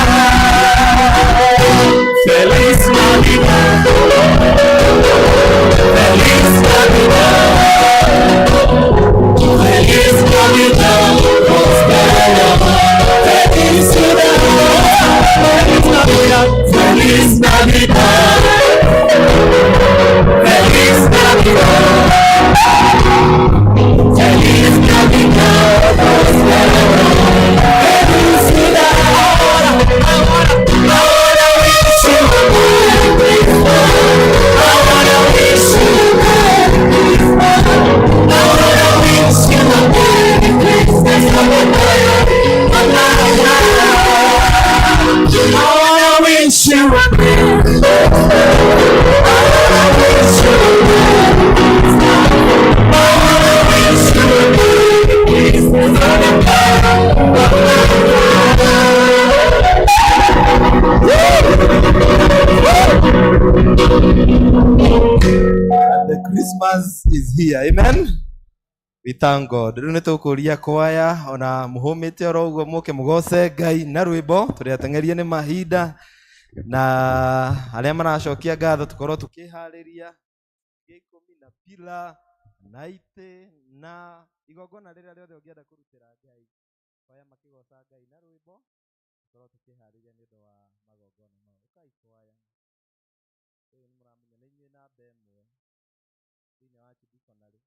Feliz Navidad. Feliz Navidad. Feliz Navidad. Prospero felicidad. Feliz Navidad. Feliz Navidad. Feliz Navidad. Feliz Navidad. Prospero felicidad. I wanna wish you a Merry Christmas. I wanna wish you a Merry Christmas. I wanna wish you a Merry Christmas from the bottom of my heart. I wanna wish you a Merry Christmas. I wanna wish you a Merry Christmas. I wanna wish you a Merry Christmas from the bottom of my heart. And the Christmas is here. Amen. We thank God. Rĩu nĩ tũkũria kwaya ona mũhũmĩte oro ũguo mũke mũgoce Ngai na rwĩmbo tũrĩ ateng'erie nĩ mahinda na arĩa maracokia ngatho tũkorwo tũkĩharĩria gĩa ikũmi na pila na itĩ na igongona rĩrĩa rĩothe ũngĩenda kũrutĩra Ngai. Kwaya makĩgoca Ngai na rwĩmbo tũkorwo tũkĩharĩria nĩ ũndũ wa magongona mau. Ũkai kwaya. Rĩu nĩ mũramenya nĩ inyuĩ namba ĩmwe thĩinĩ wa archdeaconry.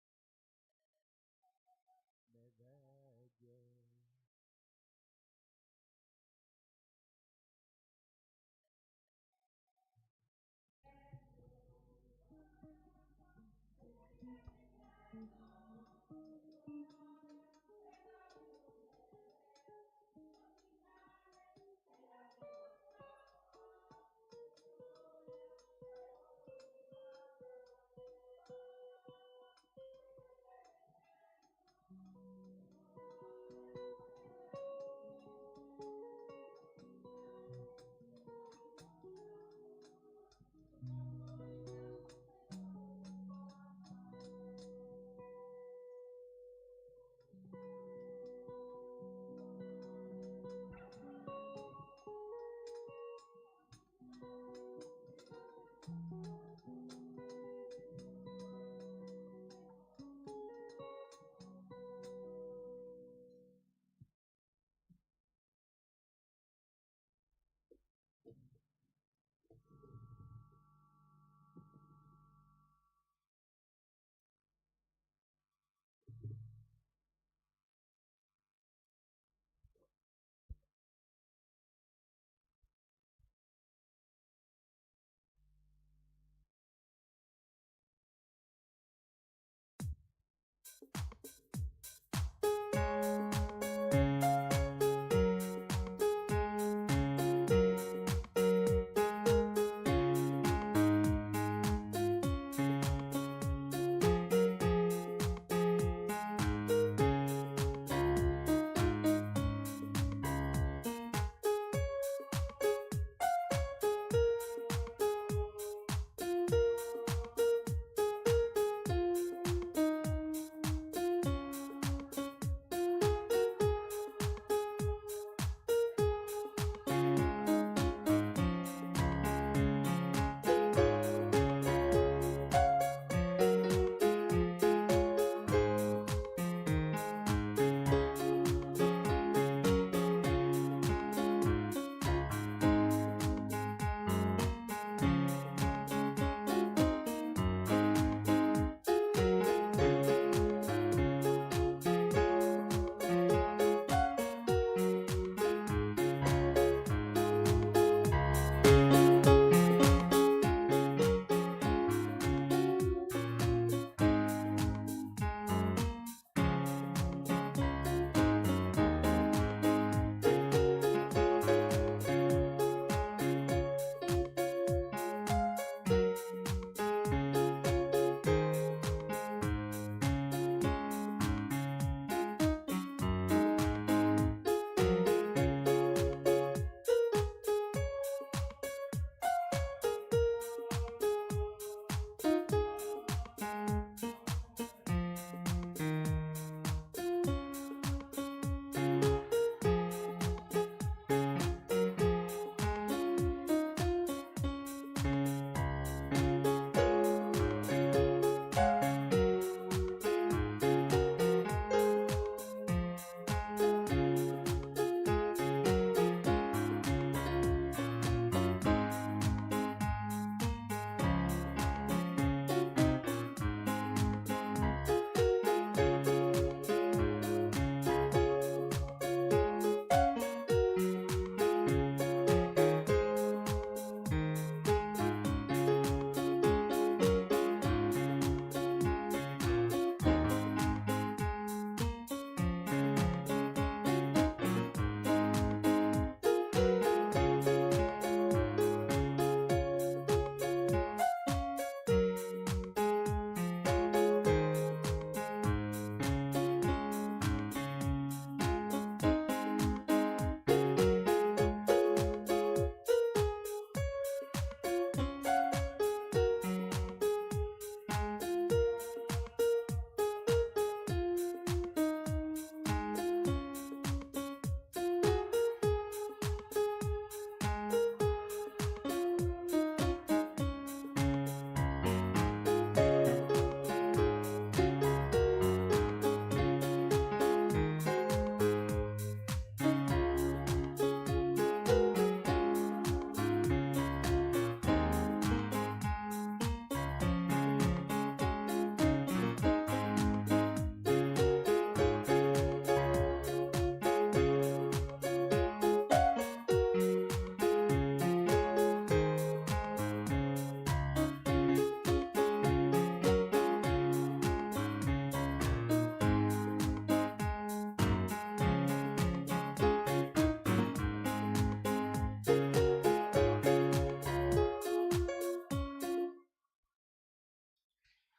Nĩ thengiũ.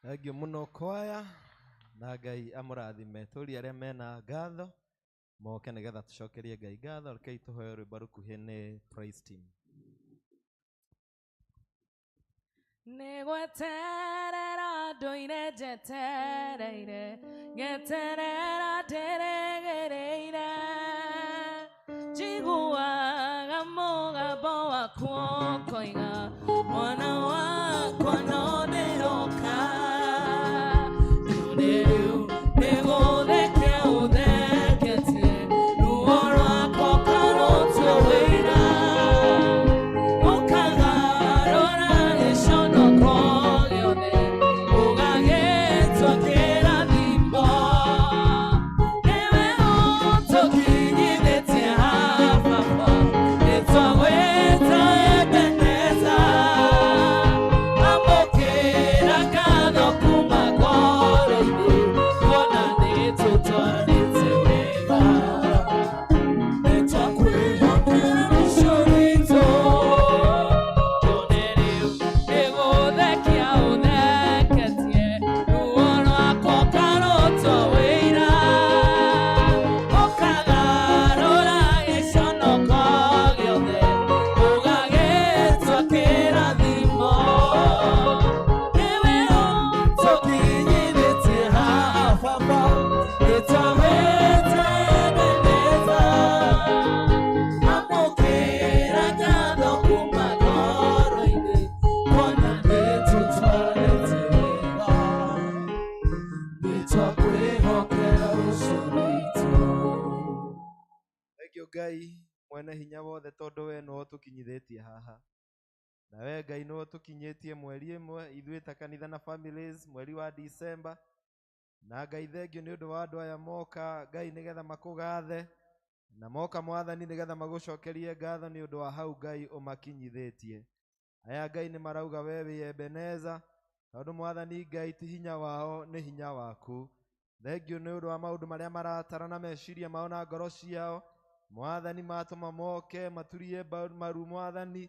Thengio mũno kwaya na Ngai amũrathime. Tũrie arĩa mena ngatho moke nĩgetha tũcokerie Ngai ngatho. Rekei tũhoe rwĩmbo rũkuhĩ nĩ praise team. Nĩgweterera ndũire njetereire, ngeterera ndĩrĩgĩrĩire, njiguaga mũgambo waku ũkoiga mwana wakwa no ndĩroka. None rĩu nĩgũthekia ũtheketie, ruo rwakwa ũkarũtua wĩra, ũkagarũra gĩconoko gĩothe, ũgagĩtua kĩrathimo. Nĩwe ũtũkinyithĩtie haha Baba, nĩtwagwĩta Ebeneza. Amũkĩra ngatho kuma ngoro-inĩ, kuona nĩtũtwaranĩte wega. Nĩtwakwĩhokera rũciũ rwitũ. None rĩu nĩgũthekia ũtheketie, ruo rwakwa ũkarũtua wĩira, ũkagarũra gĩconoko gĩothe, ũgagĩtua kĩrathimo. Nĩwe ũtũkinyithĩtie haha Baba, nĩtwagwĩta Ebeneza. Amũkĩra ngatho kuma ngoro-inĩ, kuona nĩtũtwaranĩte wega. Nĩtwakwĩhokera rũciũ rwitũ. Thengio Ngai mwene hinya wothe tondũ we nĩwe ũtũkinyithĩtie haha. Na we Ngai nĩwe ũtũkinyĩtie mweri ĩmwe ithuĩ ta kanitha na families mweri wa December. Na Ngai thengio nĩ ũndũ wa andũ aya moka Ngai nĩgetha makũgathe, na moka Mwathani nĩgetha magũcokerie ngatho nĩ ũndũ wa hau Ngai ũmakinyithĩtie. Aya Ngai nĩ marauga we wĩ Ebeneza, tondũ Mwathani Ngai ti hinya wao nĩ hinya waku. Thengio nĩ ũndũ wa maũndũ marĩa maratara na meciria mao na ngoro ciao. Mwathani matũma moke maturie maru Mwathani,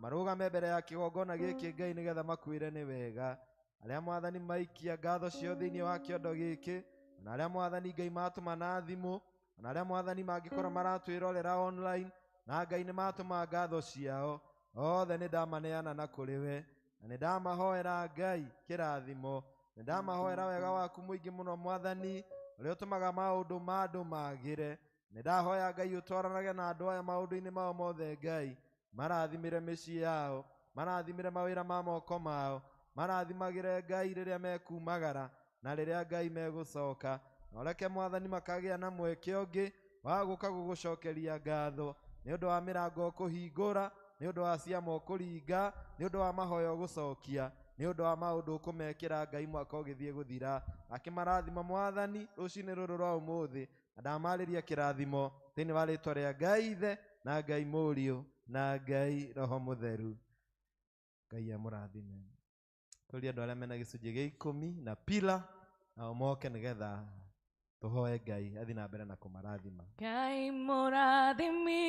marũgame mbere ya kĩgongona gĩkĩ Ngai nĩgetha makwĩre nĩ wega. Arĩa Mwathani maikia ngatho ciao thĩinĩ wa kĩondo gĩkĩ, na arĩa Mwathani Ngai matũma na thimũ, na arĩa Mwathani mangĩkorwo maratwĩrorera online, na Ngai nĩ matũma ngatho ciao, othe nĩ ndamaneana na kũrĩ we, na nĩ ndamahoera Ngai kĩrathimo, nĩ ndamahoera wega waku mũingĩ mũno Mwathani, ũrĩa ũtũmaga maũndũ ma andũ magĩre. Nĩ ndahoya Ngai ũtwaranage na andũ aya maũndũ-inĩ mao mothe Ngai, marathimĩre mĩciĩ yao, marathimĩre mawĩra ma moko mao, marathimagĩre Ngai rĩrĩa mekumagara na rĩrĩa Ngai megũcoka. Na ũreke Mwathani makagĩa na mweke ũngĩ wa gũka gũgũcokeria ngatho nĩ ũndũ wa mĩrango ũkũhingũra, nĩ ũndũ wa ciama ũkũringa, nĩ ũndũ wa mahoya ũgũcokia, nĩ ũndũ wa maũndũ ũkũmekĩra Ngai mwaka ũgĩthiĩ gũthira. Akĩmarathima Mwathani rũcinĩ rũrũ rwa ũmũthĩ, na ndamarĩria kĩrathimo thĩinĩ wa rĩtwa rĩa Ngai Ithe na Ngai Mũriũ na Ngai Roho Mũtheru. Ngai amũrathime. Tũrie andũ arĩa mena gĩcunjĩ gĩa ikũmi na pila nao moke nĩgetha tũhoe Ngai athiĩ na mbere na kũmarathima. Ngai mũrathimi,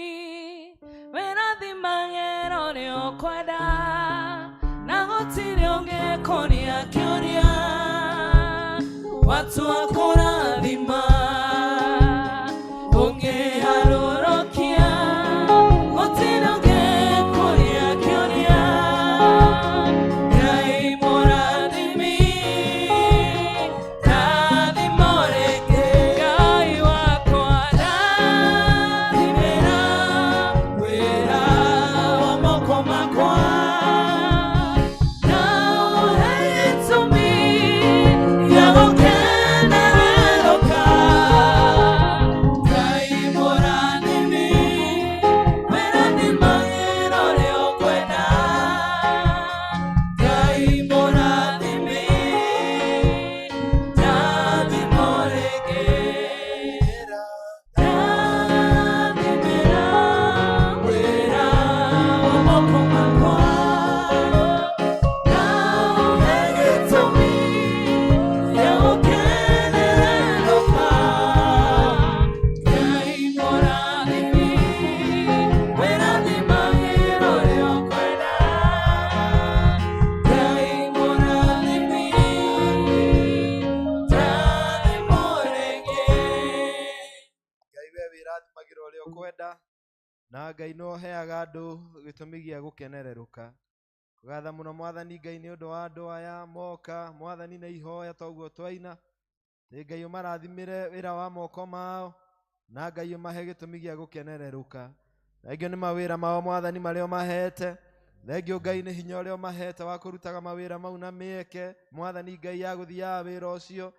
wĩrathimage ũrĩa ũkwenda, na gũtirĩ ũngĩkũria kĩũria, watua kũrathima, ũngĩharũrũkia, gũtirĩ ũngĩkũria kĩũria. Ngai mũrathimi, rathima rĩngĩ, Ngai wakwa rathimĩra wĩra wa moko makwa, na ũhe gĩtũmi gĩa gũkenera. Na Ngai no heaga andũ gĩtũmi gĩa gũkenererũka. Kũgatha mũno Mwathani Ngai nĩ ũndũ wa andũ aya moka, Mwathani na ihoya toguo twaina. Nĩ Ngai ũmarathimĩre wĩra wa moko mao, na Ngai ũmahe gĩtũmi gĩa gũkenererũka. Thengio nĩ mawĩra mao Mwathani marĩa ũmahete. Thengio Ngai nĩ hinya ũrĩa ũmahete wa kũrutaga mawĩra mau na mĩeke Mwathani Ngai ya gũthiaga wĩra ũcio.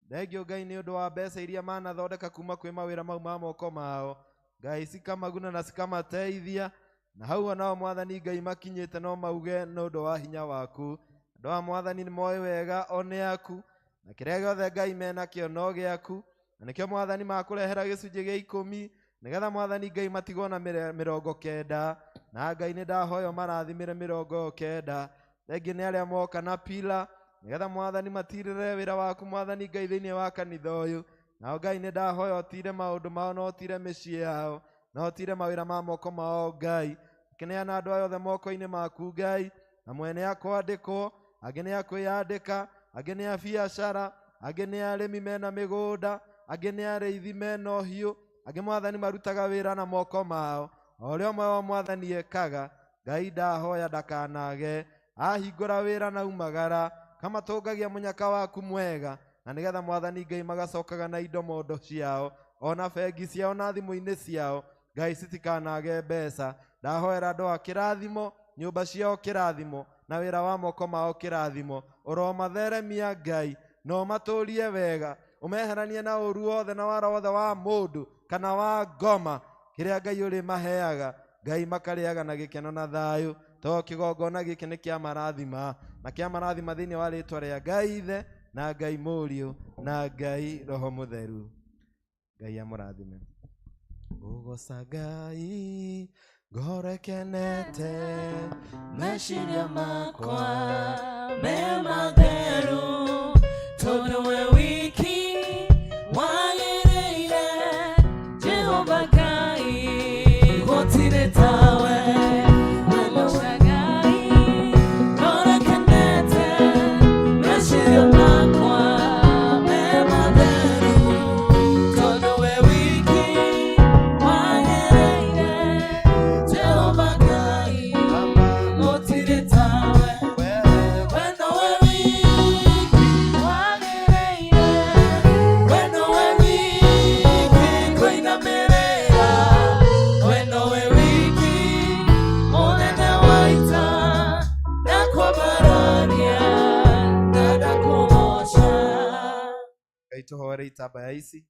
Thengio Ngai nĩ ũndũ wa mbeca iria manathondeka kuma kwĩ mawĩra mau ma moko mao. Ngai cikamaguna na cikamateithia. Na hau onao Mwathani Ngai makinyĩte no mauge nĩ ũndũ wa hinya waku. Andũ a Mwathani nĩ moĩ wega o nĩ aku, na kĩrĩa gĩothe Ngai menakĩo no gĩaku. Na nĩkĩo Mwathani makũrehera gĩcunjĩ gĩa 10 nĩgetha Mwathani Ngai matigwo na 90. Na Ngai nĩ ndahoya marathimĩre 90. Thengi nĩ arĩa moka na pila nĩgetha Mwathani matirĩre wĩra waku Mwathani Ngai thĩinĩ wa kanitha ũyũ. Nao Ngai nĩ ndahoya ũtire maũndũ mao na ũtire mĩciĩ yao na ũtire mawĩra ma moko mao Ngai. Kĩneana andũ aya othe moko-inĩ maku Ngai. Amwe nĩ a kwandĩkwo, angĩ nĩ a kwĩyandĩka, angĩ nĩ a biacara, angĩ nĩ arĩmi mena mĩgũnda, angĩ nĩ arĩithi mena ũhiũ, angĩ Mwathani marutaga wĩra na moko mao. O ũrĩa ũmwe wa Mwathani ekaga, Ngai ndahoya ndakanage. Ahingũra wĩra na umagara, kamatũngagia mũnyaka waku mwega, na nĩgetha Mwathani Ngai magacokaga na indo mondo ciao, ona bengi ciao na thimũ-inĩ ciao, Ngai citikanage mbeca. Ndahoera andũ a kĩrathimo, nyũmba ciao kĩrathimo, na wĩra wa moko mao kĩrathimo. Ũromatheremia Ngai, na ũmatũrie wega, ũmeheranie na ũru wothe na wara wothe wa mũndũ kana wa ngoma. Kĩrĩa Ngai ũrĩmaheaga, Ngai makarĩaga na gĩkeno na thayũ. To kĩgongona gĩkĩ nĩ kĩa marathima, na kĩa marathima thĩinĩ wa rĩtwa rĩa Ngai Ithe na Ngai Mũriũ na Ngai Roho Mũtheru. Ngai amũrathime. Ngũgoca Ngai ngoro ĩkenete, meciria makwa me matheru, tondũ we wiki wagĩrĩire. Jehova Ngai gũtirĩ tawe. Ngũgoca Ngai ngoro ĩkenete, meciria makwa me matheru, tondũ we wiki wagĩrĩire. Jehova Ngai gũtirĩ tawe. We nowe wiki wagĩrĩire, we nowe wiki kũinamĩrĩra, we nowe wiki mũnene wa ita, ndakwambararia na ndakũgoca. Ngai tũhoere itambaya ici.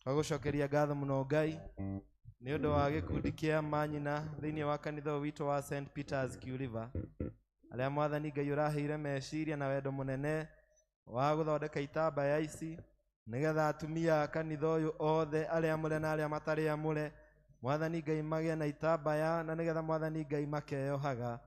Twagũcokeria ngatho mũno Ngai nĩ ũndũ wa gĩkundi kĩa manyina thĩinĩ wa kanitha ũyũ witũ wa St Peters Kiuriva, arĩa Mwathani Ngai ũraheire meciria na wendo mũnene wa gũthondeka itambaya ici nĩgetha atumia a kanitha ũyũ othe arĩa amũre na arĩa matarĩ amũre Mwathani Ngai magĩe na itambaya, na nĩgetha Mwathani Ngai makeyohaga,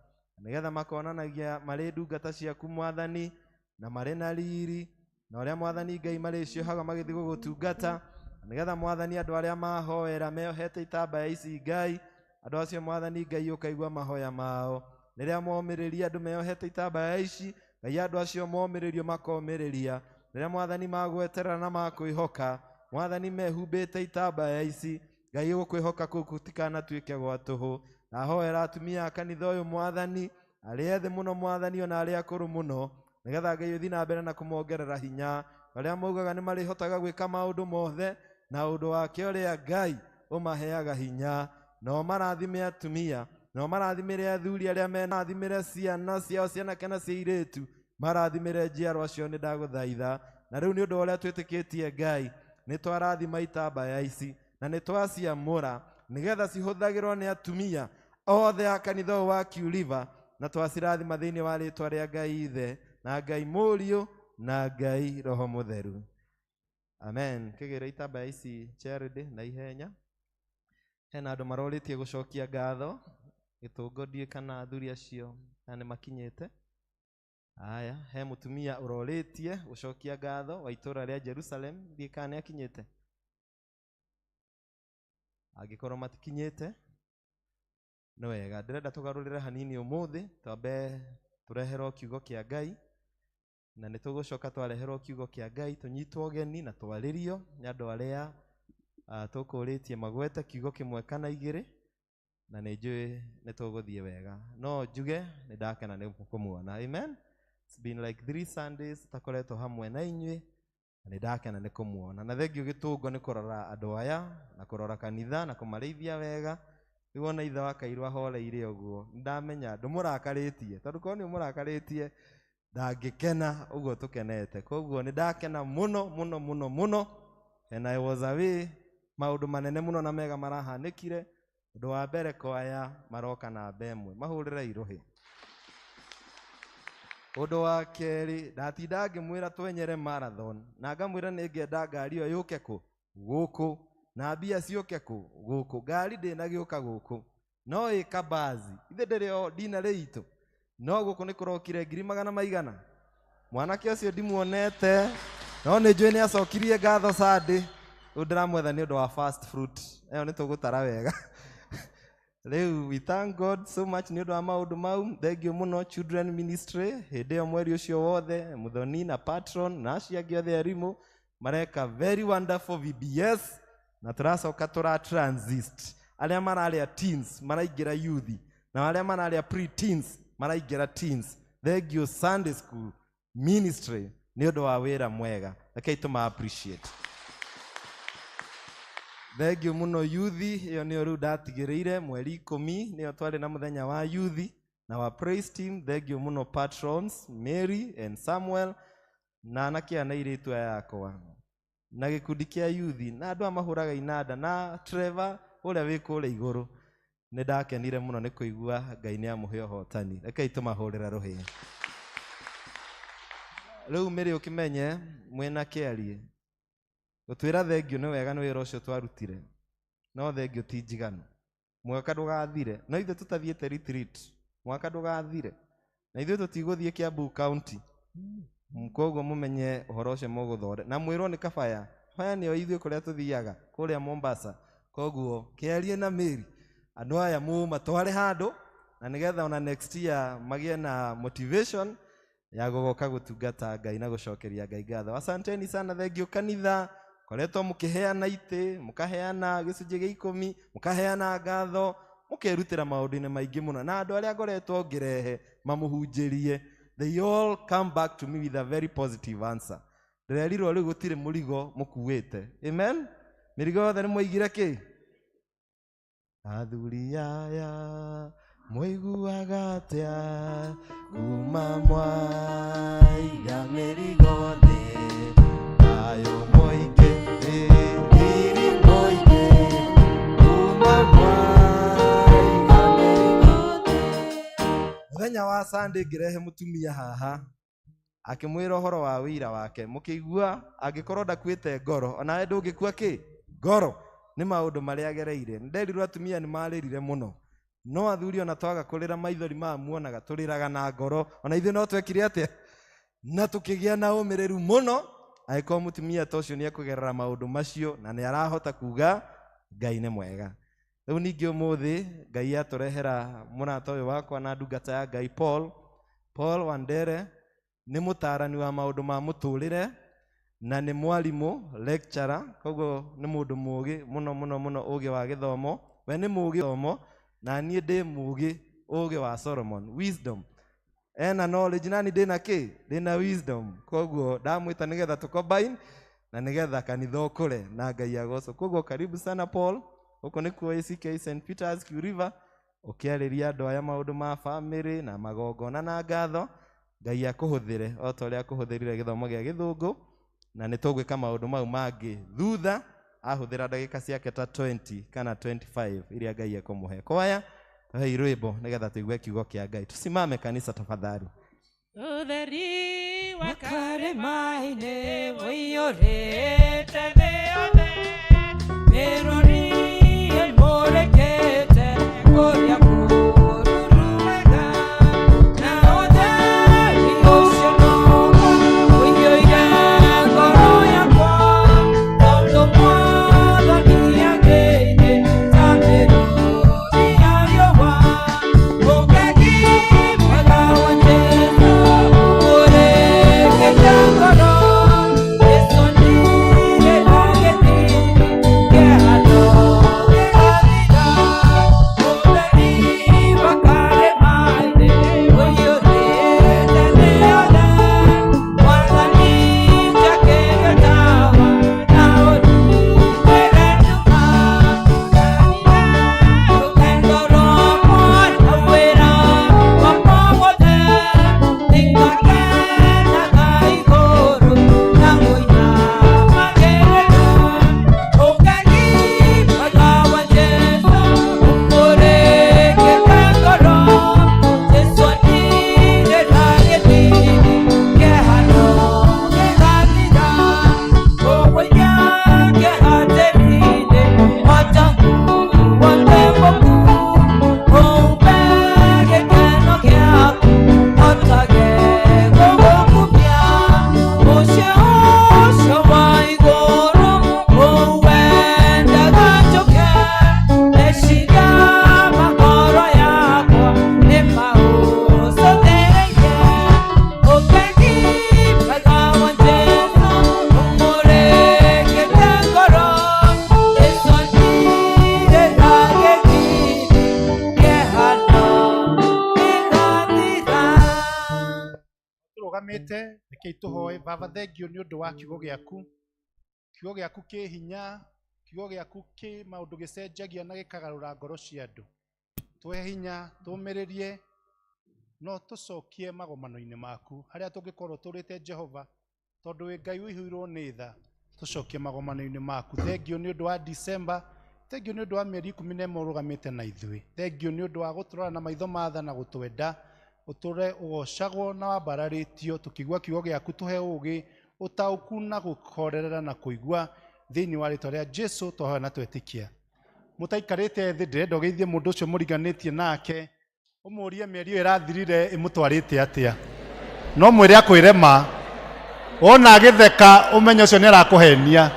nĩgetha makonanagia marĩ ndungata ciaku Mwathani na marĩ na riri, na ũrĩa Mwathani Ngai marĩciohaga magĩthiĩ gũgũtungata, nĩgetha Mwathani andũ arĩa mahoera meyohete itambaya ici Ngai, andũ acio Mwathani Ngai ũkaigua mahoya mao. Rĩrĩa momĩrĩria andũ meyohete itambaya ici Ngai, andũ acio momĩrĩrio makomĩrĩria. Rĩrĩa Mwathani magweterera na makwĩhoka, Mwathani mehumbĩte itambaya ici Ngai, gũkwĩhoka kũu gũtikanatuĩke gwa tũhũ. Ndahoera atumia a kanitha ũyũ Mwathani, arĩa ethĩ mũno Mwathani ona arĩa akũrũ mũno, nĩgetha Ngai ũthiĩ na mbere na kũmongerera hinya. Arĩa maugaga nĩ marĩhotaga gwĩka maũndũ mothe na ũndũ wake ũrĩa Ngai ũmaheaga hinya. Na ũmarathime atumia, na ũmarathimĩre athuri arĩa mena, ciana ciao cianake na cia airĩtu, marathimĩre njiarwa ciao, nĩ ndagũthaitha. Na rĩu nĩ ũndũ wa ũrĩa twĩtĩkĩtie Ngai, nĩ twarathima itambaya ici na nĩ twaciamũra nĩgetha cihũthagĩrwo nĩ atumia othe a kanitha ũyũ wa Kiuriva, na twacirathima thĩinĩ wa rĩtwa rĩa Ngai Ithe na Ngai Mũriũ na Ngai Roho Mũtheru. Amen. Kĩgĩre itambaya ici Charity na ihenya. Hena andũ marorĩtie gũcokia ngatho gĩtũngo, ndiũĩ kana athuri acio na nĩ makinyĩte. Aya, he mũtumia ũrorĩtie gũcokia ngatho wa itũra rĩa Jerusalem, ndiũĩ kana nĩ akinyĩte. Angĩkorwo matikinyĩte nĩ wega. Ndĩrenda tũgarũrĩre hanini ũmũthĩ, twambe tũreherwo kiugo kĩa Ngai, na nĩ tũgũcoka twareherwo kiugo kĩa Ngai tũnyitwo ũgeni na twarĩrio nĩ andũ arĩa tũkũrĩtie magwete kiugo kĩmwe kana igĩrĩ. Na nĩ njũĩ nĩ tũgũthiĩ wega. No njuge nĩ ndakena nĩ kũmuona. Amen. It's been like 3 Sundays takoretwo hamwe na inyuĩ, na nĩ ndakena nĩ kũmuona. Na thengiũ gĩtũngo nĩ kũrora andũ aya na kũrora kanitha na kũmarĩithia wega. Rĩu ona ithe wa Kairũ ahoreire ũguo, nĩndamenya ndũmũrakarĩtie, tondũ korwo nĩ ũmũrakarĩtie ndangĩkena ũguo tũkenete. Koguo nĩ ndakena mũno mũno mũno mũno. And I was away, maũndũ manene mũno na mega marahanĩkire. Ũndũ wa mbere, kwaya maroka namba 1, mahũrĩre irũhĩ. Ũndũ wa kerĩ, ndatinda ngĩmwĩra twenyere marathon, na ngamwĩra nĩ ngenda ngari ĩyo yũke kũ? Gũkũ. Na mbia ciũke kũ? Gũkũ. Ngari ndĩnagĩũka gũkũ, no ĩka bazi. Ithe ndĩrĩ o ndina rĩitũ, no gũkũ nĩ kũrokire ngiri magana maigana. Mwanake ũcio ndimuonete, no nĩ njũĩ nĩ acokirie ngatho Sunday. Rĩu ndĩramwetha nĩ ũndũ wa first fruit. Ĩyo nĩ tũgũtara wega. Rĩu we thank God so much nĩ ũndũ wa maũndũ mau. Thank you mũno Children Ministry, hĩndĩ ĩyo mweri ũcio wothe, Muthoni na patron na acio angĩ othe arimũ mareka very wonderful VBS, na tũracoka tũra transist. Arĩa mararĩa teens maraingĩra youth, na arĩa mararĩa pre-teens maraingĩra teens. Thank you Sunday School Ministry nĩ ũndũ wa wĩra mwega. Rekei tũma appreciate. Thank you mũno youth, ĩyo nĩyo rĩu ndatigĩrĩire mweri 10, nĩyo twarĩ na mũthenya wa youth na wa praise team. Thank you mũno patrons Mary and Samuel na anake aya na airĩtu aya akwa na gĩkundi kĩa youth na andũ aya mahũraga inanda na Trevor ũrĩa wĩ kũrĩa igũrũ. Nĩ ndakenire mũno nĩ kũigua Ngai nĩ amũhe ũhotani. Rekei tũmahũrĩre rũhĩ. Rĩu mĩrĩ ũkĩmenye mwĩna kĩarie gũtwĩra thengiũ nĩ wega nĩ wĩra ũcio twarutire, no thengiũ ti njiganu. Mwaka ndũgathire, no ithuĩ tũtathiĩte retreat, mwaka ndũgathire, na ithuĩ tũtigũthiĩ Kiambu County. Koguo mũmenye ũhoro ũcio mũgũthonde na mwĩrwo nĩ kabaya. Kabaya nĩyo ithuĩ kũrĩa tũthiaga kũrĩa Mombasa. Koguo kĩarie na Mary, andũ aya mũmatware handũ na nĩgetha ona next year magĩe na motivation ya gũgoka gũtungata Ngai na gũcokeria Ngai ngatho. Asanteni sana, thank you kanitha. Koretwo mũkĩheana itĩ, mũkaheana gĩcunjĩ gĩa 10, mũkaheana ngatho, mũkerutĩra maũndũ-inĩ maingĩ mũno. Na andũ arĩa ngoretwo ngĩrehe mamũhunjĩrie, they all come back to me with a very positive answer. Ndĩrerirwo rĩu gũtirĩ mũrigo mũkuĩte. Amen. Mĩrigo yothe nĩ mwaigire kĩ? Athuri aya mũiguaga atĩa kuma mwaiga mĩrigo thĩ, thayũ mũingĩ, riri mũingĩ, kuma mwaiga mĩrigo thĩ. Mũthenya wa Sunday ngĩrehe mũtumia haha, akĩmwĩra ũhoro wa wĩira wake. Mũkĩigua angĩkorwo ndakuĩte ngoro, onawe ndũngĩkua kĩ? Ngoro. Nĩ maũndũ marĩa agereire. Nĩnderirwo atumia nĩ marĩrire mũno, no athuri ona twaga kũrĩra maithori maya muonaga tũrĩraga na ngoro. Ona ithuĩ no twekire atĩa? Na tũkĩgĩa na ũmĩrĩru mũno. Angĩkorwo mũtumia ta ũcio nĩekũgerera maũndũ macio na nĩarahota kuga Ngai nĩ mwega. Rĩu ningĩ ũmũthĩ Ngai atũrehera mũrata ũyũ wakwa na ndungata ya Ngai Paul. Paul Wandere nĩ mũtaarani wa maũndũ ma mũtũrĩre na nĩ mwarimũ lecturer, koguo nĩ mũndũ mũũgĩ mũno mũno mũno ũgĩ wa gĩthomo. We nĩ mũũgĩ gĩthomo na niĩ ndĩ mũũgĩ ũgĩ wa Solomon, wisdom. Ena knowledge na niĩ ndĩna kĩ? Ndĩna wisdom. Koguo ndamwĩta nĩgetha tũ combine na nĩgetha kanitha ũkũre na Ngai agocwo. Koguo karibu sana Paul. Gũkũ nĩkuo ACK St Peters Q River, ũkĩarĩria andũ aya maũndũ ma family na magongona na ngatho. Ngai akũhũthĩre o ta ũrĩa akũhũthĩrire gĩthomo gĩa gĩthũngũ, na nĩ tũgwĩka maũndũ mau mangĩ thutha ahũthĩra ndagĩka ciake ta 20 kana 25 iria Ngai ekũmũhe. Kwaya, tũhei rwĩmbo nĩgetha tũigue kiugo kĩa Ngai. Tusimame kanisa tafadhali. Ũtheri wa karĩma-inĩ ũiyũrĩte thĩ yothe, mĩrũri ĩmũrĩkĩte kũrĩa kũruru wega, na ũtheri ũcio noguo ũiyũire ngoro yakwa, tondũ Mwathani agĩire ta mĩrũri ya riũa. Ũgegi mwega wa Jesũ ũmũrĩkĩte ngoro, Jesũ nĩ Tũrũgamĩte, rekei tũhoe. Baba, thengio nĩ ũndũ wa kiugo gĩaku. Kiugo gĩaku kĩ hinya, kiugo gĩaku kĩ maũndũ gĩcenjagia na gĩkagarũra ngoro cia andũ. Tũhe hinya, tũmĩrĩrie, no tũcokie magomano-inĩ maku harĩa tũngĩkorwo tũrĩte Jehova, tondũ wĩ Ngai ũihũirwo nĩ tha, tũcokie magomano-inĩ maku. Thengio nĩ ũndũ wa December, thengio nĩ ũndũ wa mĩeri 11 ũrũgamĩte na ithuĩ, thengio nĩ ũndũ wa gũtũrora na maitho ma tha na gũtwenda, ũtũre ũgocagwo na wambararĩtio. Tũkĩigua kiugo gĩaku, tũhe ũũgĩ, ũtaũku na gũkorerera na kũigua, thĩinĩ wa rĩtwa rĩa Jesu twahoya na twetĩkia. Mũtaikarĩte thĩ, ndĩrenda ũgeithie mũndũ ũcio mũriganĩtie nake, ũmũrie mĩeri ĩyo ĩrathirire ĩmũtwarĩte atĩa. No mwĩre akwĩre ma, wona agĩtheka ũmenye ũcio nĩ arakũhenia.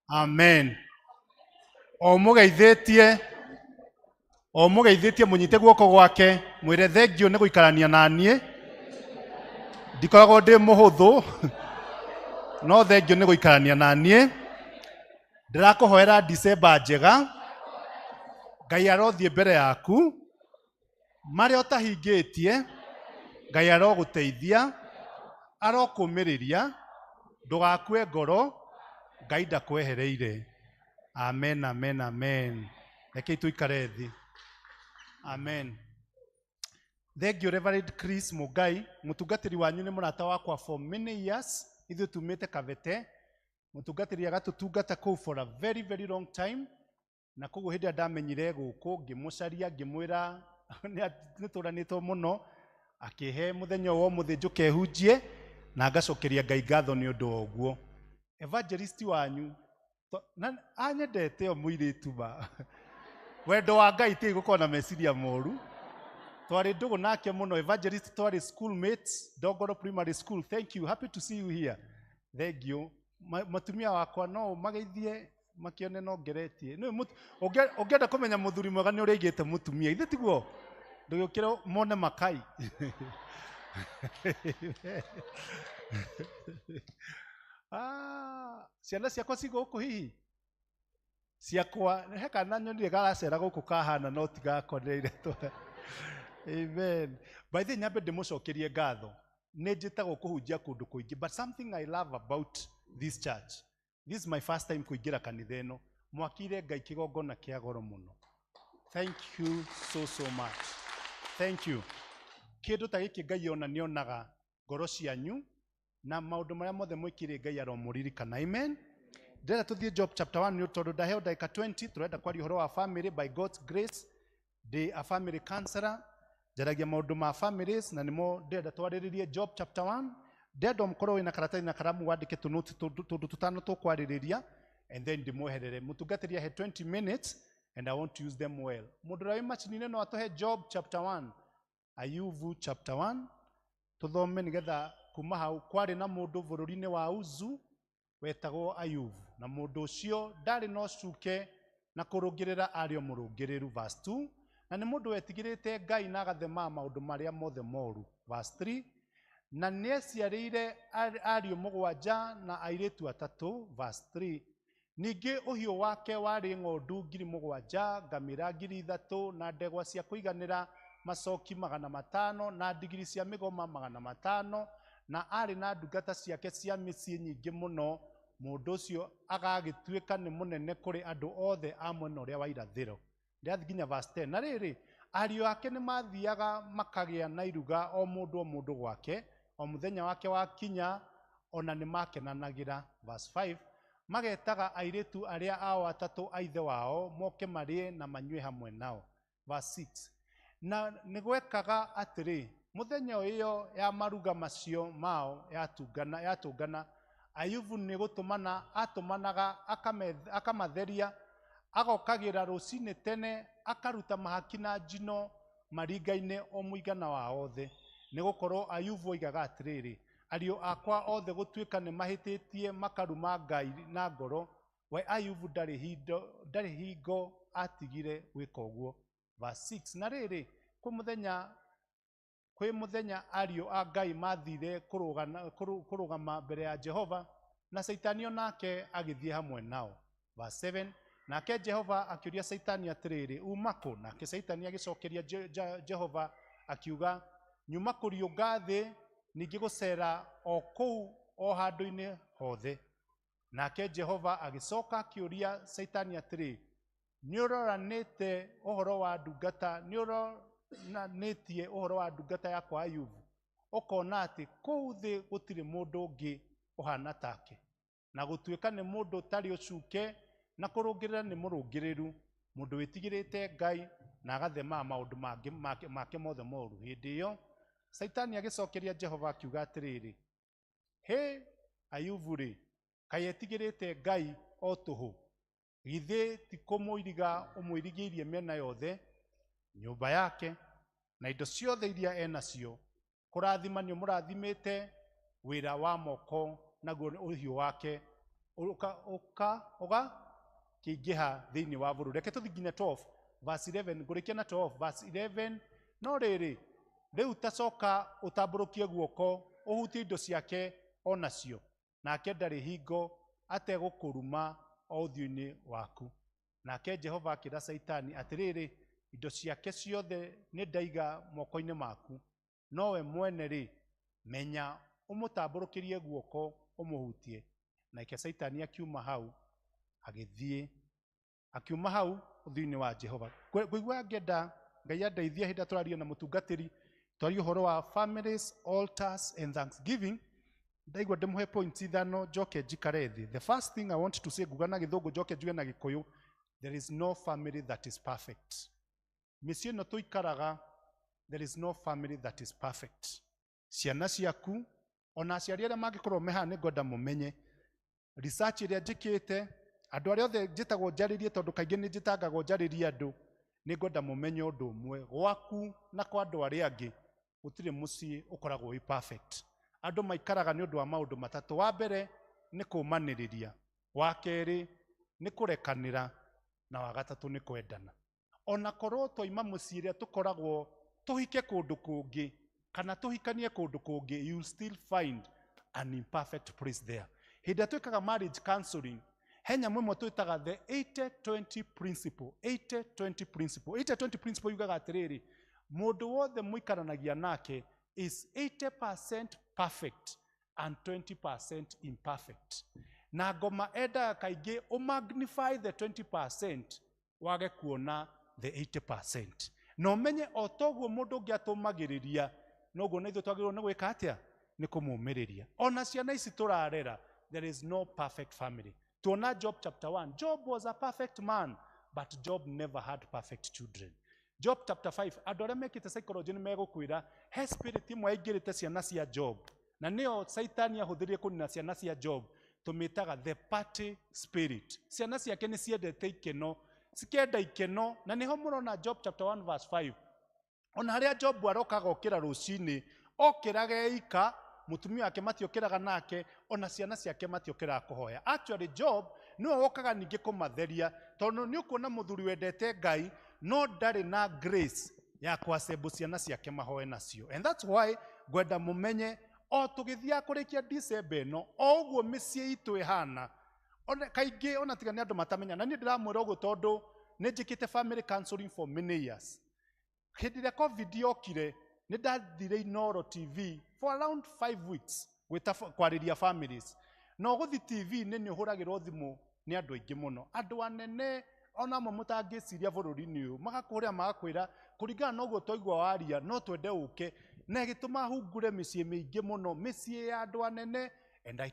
Amen. O mũgeithĩtie mũnyite guoko gwake, mwĩre thengio nĩ gũikarania na niĩ, ndikoragwo ndĩ mũhũthũ, no thengio nĩ gũikarania na niĩ. Ndĩrakũhoera December njega, Ngai arothiĩ mbere yaku, marĩa ũtahingĩtie Ngai arogũteithia, arokũmĩrĩria, ndũgakue ngoro, Ngai ndakwehereire. Amen, amen, amen. Rekei tũikare thĩ. Amen. Thank you Reverend Chris Mugai, mũtungatĩri wanyu nĩ mũrata wakwa for many years, ithuĩ tumĩte Kabete, mũtungatĩri agatũtungata kũu for a very very long time, na koguo hĩndĩ ĩrĩa ndamenyire gũkũ ngĩmũcaria, ngĩmwĩra nĩ tũranĩtwo mũno, akĩhe mũthenya ũyũ wa ũmũthĩ njũke hunjie, na ngacokeria Ngai ngatho nĩ ũndũ wa ũguo. Evangelist wanyu na anyendete o mũirĩtu ma wendo wa Ngai ti gũkorwo na meciria moru. Twarĩ ndũgũ nake mũno, evangelist, twarĩ schoolmates Ndongoro Primary School. Thank you, happy to see you here. Thank you. Mũtumia wakwa no ũmageithie makĩone no ngeretie. Ũngĩenda kũmenya mũthuri mwega nĩ ũrĩa aigĩte mũtumia, ithe tiguo? Ndũgĩũkĩre mone makai. Ciana ciakwa ci gũkũ hihi? Ciakwa, he kana nyonire garacera gũkũ kahana no ti gakwa ndĩrairetwo. Amen. By the way, nyambe ndĩmũcokerie ngatho. Nĩ njĩtagwo kũhunjia kũndũ kũingĩ, but something I love about this church, this is my first time kũingĩra kanitha ĩno, mwakire Ngai kĩgongona kĩa goro mũno. Thank you so so much. Thank you. Kĩndũ ta gĩkĩ Ngai ona nĩonaga ngoro cianyu na maũndũ marĩa mothe mwĩkire, Ngai aromũririkana. Amen. Ndĩrenda tũthiĩ Job chapter 1 nĩ tondũ ndaheo ndagĩka 20, tũrenda kwaria ũhoro wa family by God's grace. Ndĩ a family counselor, njaragia maũndũ ma families na nĩmo ndĩrenda twarĩrĩrie Job chapter 1. Ndĩrenda mũkorwo wĩna karatathi na karamu wandĩke tũnũti tũndũ tũtano tũkwarĩrĩria, and then ndĩmweherere. Mũtungatĩri ahe 20 minutes and I want to use them well. Mũndũ ũrĩa wĩ macini-inĩ no atũhe Job chapter 1, Ayubu chapter 1, tũthome nĩgetha kuma hau. Kwarĩ na mũndũ bũrũri-inĩ wa Uzu wetagwo Ayubu, na mũndũ ũcio ndarĩ na ũcuke na kũrũngĩrĩra arĩ o mũrũngĩrĩru. Verse 2, na nĩ mũndũ wetigĩrĩte Ngai na agathema maũndũ marĩa mothe moru. Verse 3, na nĩeciarĩire ariũ 7 na airĩtu 3. Verse 3, ningĩ ũhiũ wake warĩ ng'ondu 7,000, ngamĩra 3,000, na ndegwa cia kũiganĩra macoki 500, na ndigiri cia mĩgoma 500, na arĩ na ndungata ciake cia mĩciĩ nyingĩ mũno. Mũndũ ũcio agagĩtuĩka nĩ mũnene kũrĩ andũ othe a mwena ũrĩa wa irathĩro. Ndĩrathiĩ nginya verse 10. Na rĩrĩ, ariũ ake nĩ mathiaga makagĩa na iruga o mũndũ o mũndũ gwake, o mũthenya wake wakinya, ona nĩ makenanagĩra. Verse 5, magetaga airĩtu arĩa ao 3 a ithe wao moke marĩe na manyue hamwe nao. Verse 6, na nĩ gwekaga atĩrĩ, mũthenya ĩyo ya maruga macio mao yatũngana, Ayubu nĩ gũtũmana atũmanaga akamatheria, agokagĩra rũcinĩ tene, akaruta mahaki na njino maringaine o mũigana wa othe. Nĩ gũkorwo Ayubu oigaga atĩrĩrĩ, ariũ akwa othe gũtuĩka nĩ mahĩtĩtie makaruma Ngai na ngoro, we Ayubu ndarĩ hingo atigire gwĩka ũguo. Verse 6, na rĩrĩ, kwĩ mũthenya ariũ a Ngai mathire kũrũgama mbere ya Jehova, na Caitani onake agĩthiĩ hamwe nao. Verse 7, nake Jehova akĩũria Caitani atĩrĩrĩ, uma kũ? Nake Caitani agĩcokeria Jehova akiuga, Nyuma kũriũnga thĩ, ningĩ gũcera o kũu o handũ-inĩ hothe. Nake Jehova agĩcoka akĩũria Caitani atĩrĩ, nĩũroranĩte ũhoro wa ndungata, nĩũronanĩtie ũhoro wa ndungata yakwa Ayubu, ũkona atĩ kũu thĩ gũtirĩ mũndũ ũngĩ ũhana take, na gũtuĩka nĩ mũndũ ũtarĩ ũcuke na kũrũngĩrĩra nĩ mũrũngĩrĩru, mũndũ wĩtigĩrĩte Ngai na agathemaga maũndũ make mothe moru. Hĩndĩ ĩyo Caitani agĩcokeria Jehova akiuga atĩrĩrĩ, hĩ Ayubu rĩ, kaĩ etigĩrĩte Ngai o tũhũ? Githĩ ti kũmũiriga ũmũirigĩirie mĩena yothe, nyũmba yake na indo ciothe iria enacio, kũrathima nĩ ũmũrathimĩte wĩra wa moko naguo ũhiũ wake ũgakĩingĩha thĩinĩ wa bũrũri. Reke tũthiĩ nginya 12 verse 11, ngũrĩkia na 12 verse 11. No rĩrĩ, rĩu tacoka ũtambũrũkie guoko ũhutie indo ciake o nacio, nake ndarĩ hingo ategũkũruma o ũthiũ-inĩ waku. Nake Jehova akĩra Caitani atĩrĩrĩ, indo ciake ciothe nĩ ndaiga moko-inĩ maku, nowe mwene rĩ, menya ũmũtambũrũkĩrie guoko ũmũhutie. Nake Caitani akiuma hau agĩthiĩ, akiuma hau ũthiũ-inĩ wa Jehova. Ngũigua ngĩenda Ngai andeithie hĩndĩ ĩrĩa tũraria na mũtungatĩri, twarie ũhoro wa families, altars and thanksgiving. Ndaigua ndĩmũhe points ithano njoke njikare thĩ. The first thing I want to say, nguga na gĩthũngũ njoke njuge na gĩkũyũ, there is no family that is perfect. Mĩciĩ ĩno tũikaraga, there is no family that is perfect. Ciana ciaku ona aciari arĩa mangĩkorwo me haha, nĩ ngwenda mũmenye research ĩrĩa njĩkĩte, andũ arĩa othe njĩtagwo njarĩrie, tondũ kaingĩ nĩ njĩtangagwo njarĩrie andũ, nĩ ngwenda mũmenye ũndũ ũmwe, gwaku na kwa andũ arĩa angĩ gũtirĩ mũciĩ ũkoragwo wĩ perfect. Andũ maikaraga nĩ ũndũ wa maũndũ matatũ. Wa mbere nĩ kũmanĩrĩria, wa kerĩ nĩ kũrekanĩra, na wa gatatũ nĩ kwendana. Ona korwo twaima mũciĩ ĩrĩa tũkoragwo tũhike kũndũ kũngĩ kana tũhikanie kũndũ kũngĩ, you still find an imperfect place there. Hĩndĩ ĩrĩa twĩkaga marriage counseling, he nyamũ ĩmwe twĩtaga the 80-20 principle. 80-20 principle. 80-20 principle yugaga atĩrĩrĩ, mũndũ wothe mũikaranagia nake is 80% perfect and 20% imperfect. Na ngoma endaga kaingĩ ũmagnify the 20% wage kuona the 80%. Na ũmenye o toguo mũndũ ũngĩ atũmagĩrĩria, noguo na ithuĩ twagĩrĩirwo nĩ gwĩka atĩa? Nĩ kũmũmĩrĩria. Ona ciana ici tũrarera, there is no perfect family. Tuona Job chapter 1. Job was a perfect man, but Job never had perfect children. Job chapter 5, andũ arĩa mekĩte psychology nĩ megũkwĩra he spirit ĩmwe yaingĩrĩte ciana cia Job, na nĩyo Saitani ahũthĩrire kũnina ciana cia Job, tũmĩtaga the party spirit. Ciana ciake nĩ ciendete ikeno, cikenda ikeno, na nĩho mũrona Job chapter 1 verse 5. Ona harĩa Job arokaga okĩra rũcinĩ, okĩraga eika, mũtumia wake matiokĩraga nake, ona ciana ciake matiokĩraga kũhoya. Actually Job nĩwe wokaga ningĩ kũmatheria, tondũ nĩ ũkuona mũthuri wendete Ngai no ndarĩ na grace ya kwacembu ciana ciake mahoe nacio. And that's why ngwenda mũmenye o tũgĩthiaga kũrĩkia December ĩno, o ũguo mĩciĩ itũ ĩhana, ona kaingĩ ona tiga nĩ andũ matamenya, na niĩ ndĩramwĩra ũguo tondũ nĩ njĩkĩte family counseling for many years. Hĩndĩ ĩrĩa COVID yokire, nĩ ndathire Inooro TV for around 5 weeks gwĩta kwarĩria families. Na ũgũthiĩ TV-inĩ nĩ ũhũragĩrwo thimũ nĩ andũ aingĩ mũno, andũ anene ona amwe mũtangĩciria bũrũri-inĩ ũyũ, magakũhũrĩra magakwĩra kũringana na ũguo twaigua waria no twende ũke, na ĩgĩtũma hungure mĩciĩ mĩingĩ mũno, mĩciĩ ya andũ anene. And I